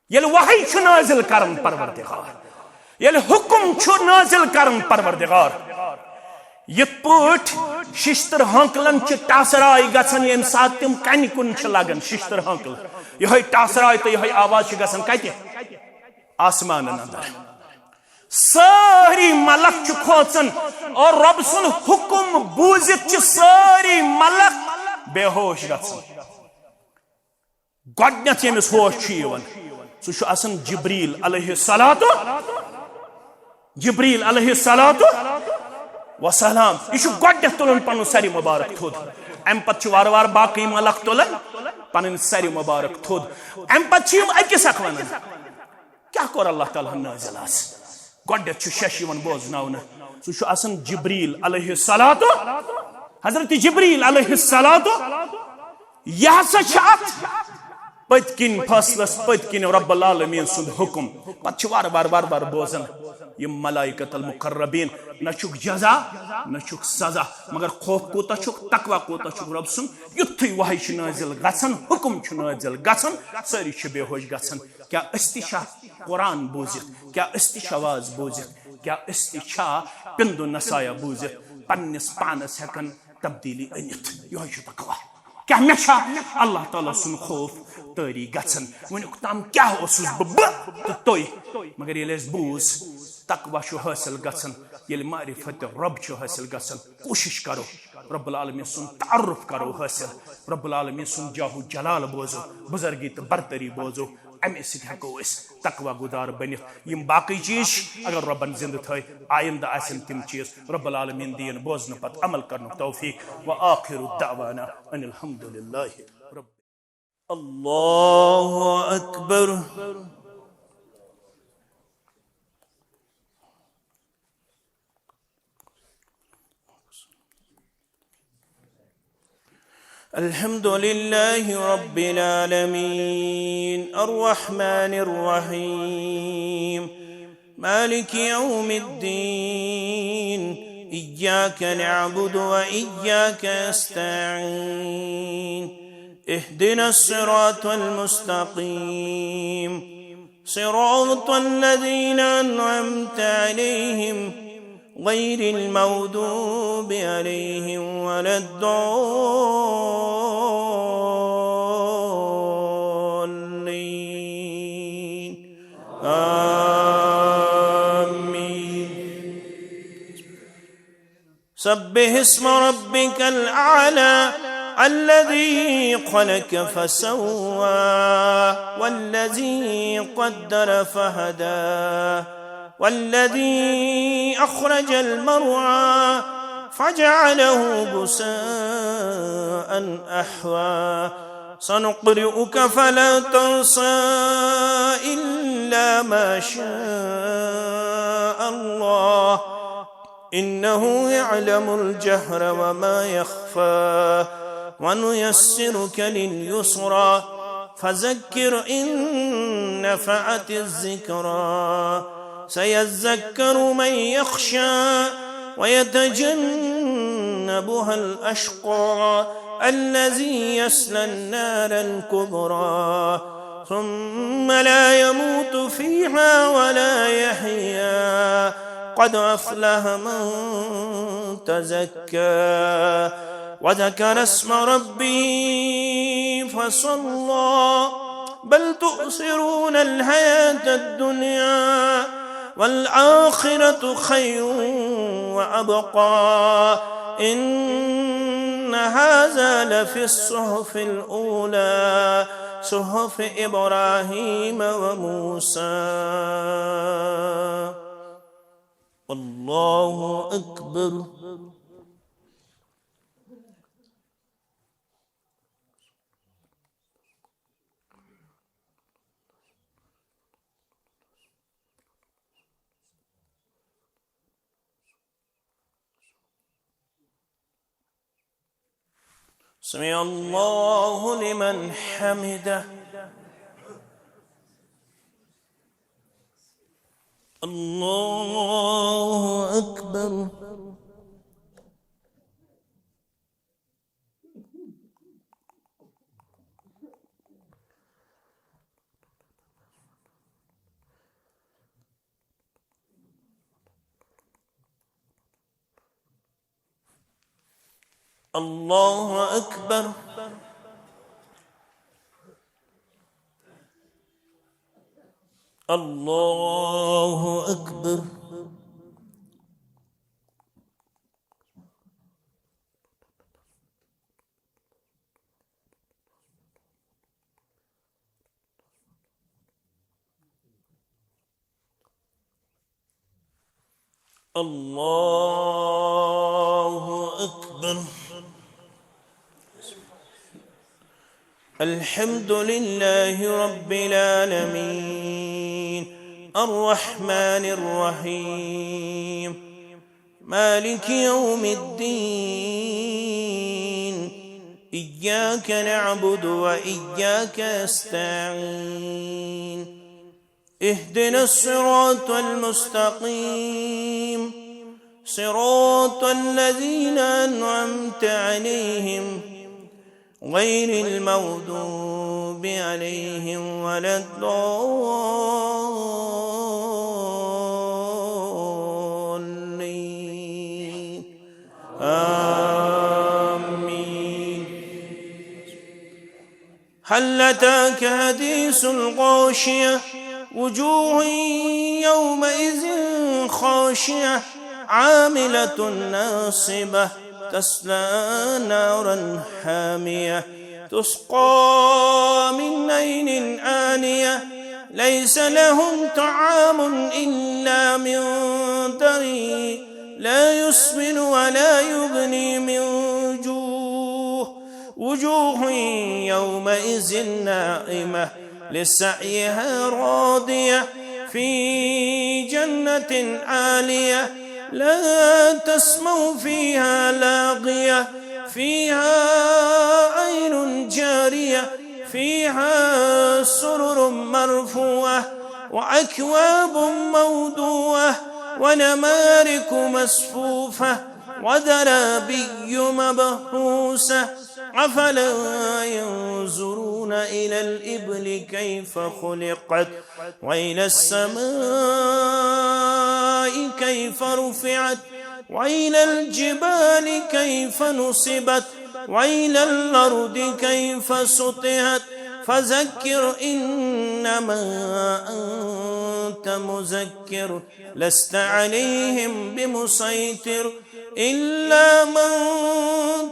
ییٚلہِ وحی چھُ نازل کران پروردگار، ییٚلہِ حکم چھُ نازل کران پروردگار، یِتھ پٲٹھۍ ششتٕر ہانکلن چھِ ٹاسراے گژھان، ییٚمہِ ساتہٕ تِم کنہِ کُن چھِ لگان۔ ششتٕر ہانکل، یِہوٚے ٹاسراے تہٕ یِہوٚے آواز چھِ گژھان کتہِ؟ آسمانن اندر۔ سٲری ملک چھِ کھوژان اور رۄب سُنٛد حکم بوٗزِتھ چھِ سٲری ملک بے ہوش گژھان۔ گۄڈٕنیتھ ییٚمِس ہوش چھُ یِوان، سُہ چھُ آسان جبریل علیہ الصلوۃ، جبریل علیہ الصلوۃ وسلام۔ یہِ چھُ گۄڈٕنیتھ تُلان پنُن سرِ مبارک تھوٚد، امہِ پتہٕ چھِ وارٕ وارٕ باقٕے ملک تُلان پنٕنۍ سرِ مبارک تھوٚد۔ امہِ پتہٕ چھِ یِم أکِس اکھ ونان، کیٛاہ کوٚر اللہ تعالیٰ ہن نٲزِل آز؟ گۄڈنٮ۪تھ چھُ شش یِوان بوزناونہٕ۔ سُہ چھُ آسان جبریل علیہ الصلوۃ، حضرت جبریل علیہ الصلوۃ۔ یہِ ہسا چھُ اتھ پٔتۍ کِنۍ فٲصلس، پٔتۍ کِنۍ رب العالمین سُنٛد حکم۔ پتہٕ چھُ وارٕ وارٕ وارٕ وارٕ بوزان یِم ملائکۃ المقربین۔ نہ چھُکھ جزا، نہ چھُکھ سزا، مگر خوف کوٗتاہ چھُکھ، تقوی کوٗتاہ چھُکھ رب سُنٛد۔ یُتھُے وحی چھُ نٲزِل گژھان، حکم چھُ نٲزِل گژھان، سٲری چھِ بے ہوش گژھان۔ کیٛاہ أسۍ تہِ چھا قرآن بوٗزِتھ؟ کیٛاہ أسۍ تہِ چھا واز بوٗزِتھ؟ کیٛاہ أسۍ تہِ چھا پِندُ نصایح بوٗزِتھ پننِس پانس ہٮ۪کان تبدیلی أنِتھ؟ یِہوٚے چھُ تقوی۔ کیٛاہ مےٚ چھا اللہ تعالیٰ سُنٛد خوف طٲری گژھان؟ وٕنیُک تام کیٛاہ اوسُس بہٕ، بہٕ تہٕ تُہۍ؟ مگر ییٚلہِ اَسہِ بوٗز، تقوی چھُ حٲصِل گژھان، ییٚلہِ معرفت رب چھُ حٲصِل گژھان، کوٗشِش کرو رب العالمین سُنٛد تعارف کرو حٲصِل، رب العالمین سُنٛد جاہ و جلال بوزو، بزرگی تہٕ برتری بوزو۔ اَمے سۭتۍ ہٮ۪کو أسۍ تقوی گُزار بٔنِتھ۔ یِم باقٕے چیٖز چھِ، اگر رۄبن زِندٕ تھٲے، آیندٕ آسن تِم چیٖز۔ رب العالمین دِیِن بوزنہٕ پتہٕ عمل کرنُک توفیق۔ وآخر دعوانا ان الحمد للہ رب۔ اللہ اکبر۔ الحمد لله رب العالمين، الرحمن الرحيم، مالك يوم الدين، إياك نعبد وإياك نستعين، اهدنا الصراط المستقيم، صراط الذين أنعمت عليهم غير المغضوب عليهم ولا الضالين. آمين. سبح اسم ربك الأعلى الذي خلق فسوى والذي قدر فهدى والذي أخرج المرعى فجعله غثاء أحوى. سنقرئك فلا تنسى إلا ما شاء الله إنه يعلم الجهر وما يخفى ونيسرك لليسرى فذكر إن نفعت الذكرى سيذكر من يخشى ويتجنبها الأشقى الذي يصلى النار الكبرى ثم لا يموت فيها ولا يحيا قد أفلح من تزكى وذكر اسم ربه فصلى بل تؤثرون الحياة الدنيا والآخرة خير وأبقى إن هذا لفي الصحف الأولى صحف إبراهيم وموسى. الله أكبر. سمع الله لمن حمده. الله أكبر. الله أكبر. الله أكبر. الله أكبر. الحمد لله رب العالمين. الرحمن الرحيم. مالك يوم الدين. إياك نعبد وإياك نستعين. اهدنا الصراط المستقيم. صراط الذين أنعمت عليهم غير المغضوب عليهم ولا الضالين. آمين. هل أتاك حديث الغاشية؟ وجوه يومئذ خاشعة، عاملة ناصبة، تصلى نارا حامية، تسقى من عين آنية، ليس لهم طعام إلا من ضريع، لا يسمن ولا يغني من جوع. وجوه يومئذ ناعمة، لسعيها راضية، في جنة عالية، لا تسمع فيها لاغية، فيها عين جارية، فيها سرر مرفوعة، وأكواب موضوعة، ونمارق مصفوفة، وزرابي مبثوثة. أفلا ينظرون إلى الإبل كيف خلقت، وإلى السماء كيف رفعت، وإلى الجبال كيف نصبت، وإلى الأرض كيف سطحت. فذكر إنما أنت مذكر، لست عليهم بمسيطر، إلا من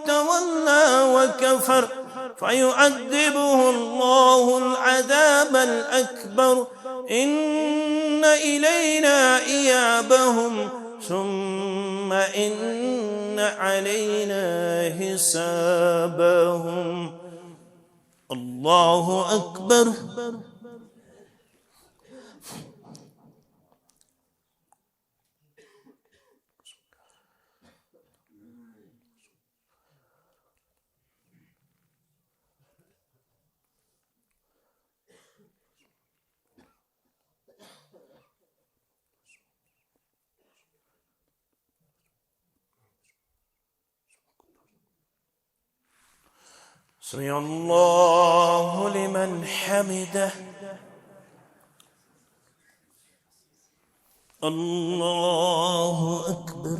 تولى وكفر، فيعذبه الله العذاب الأكبر، إن إلينا إيابهم، ثم إن علينا حسابهم. الله أكبر. سمع الله لمن حمده. الله أكبر.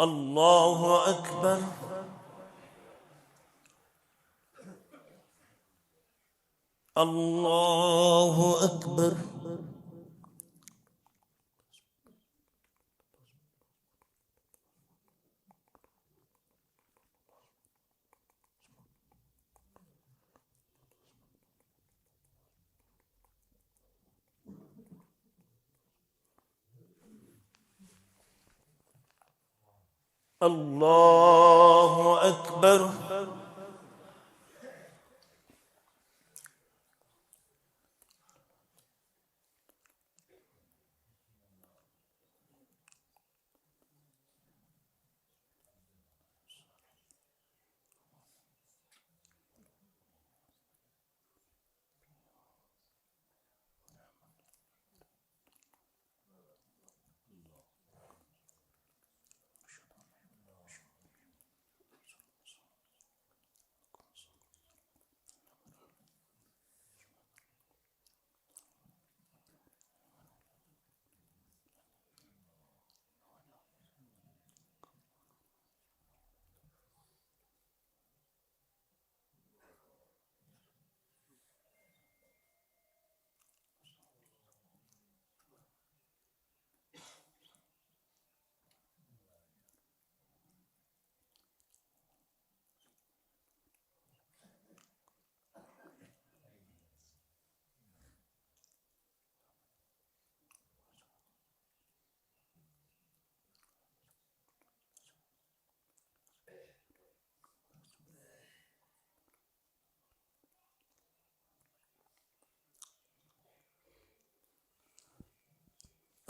الله أكبر. الله أكبر. الله أكبر.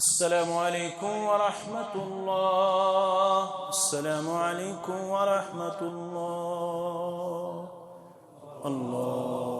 السلام عليكم ورحمة الله. السلام عليكم ورحمة الله. الله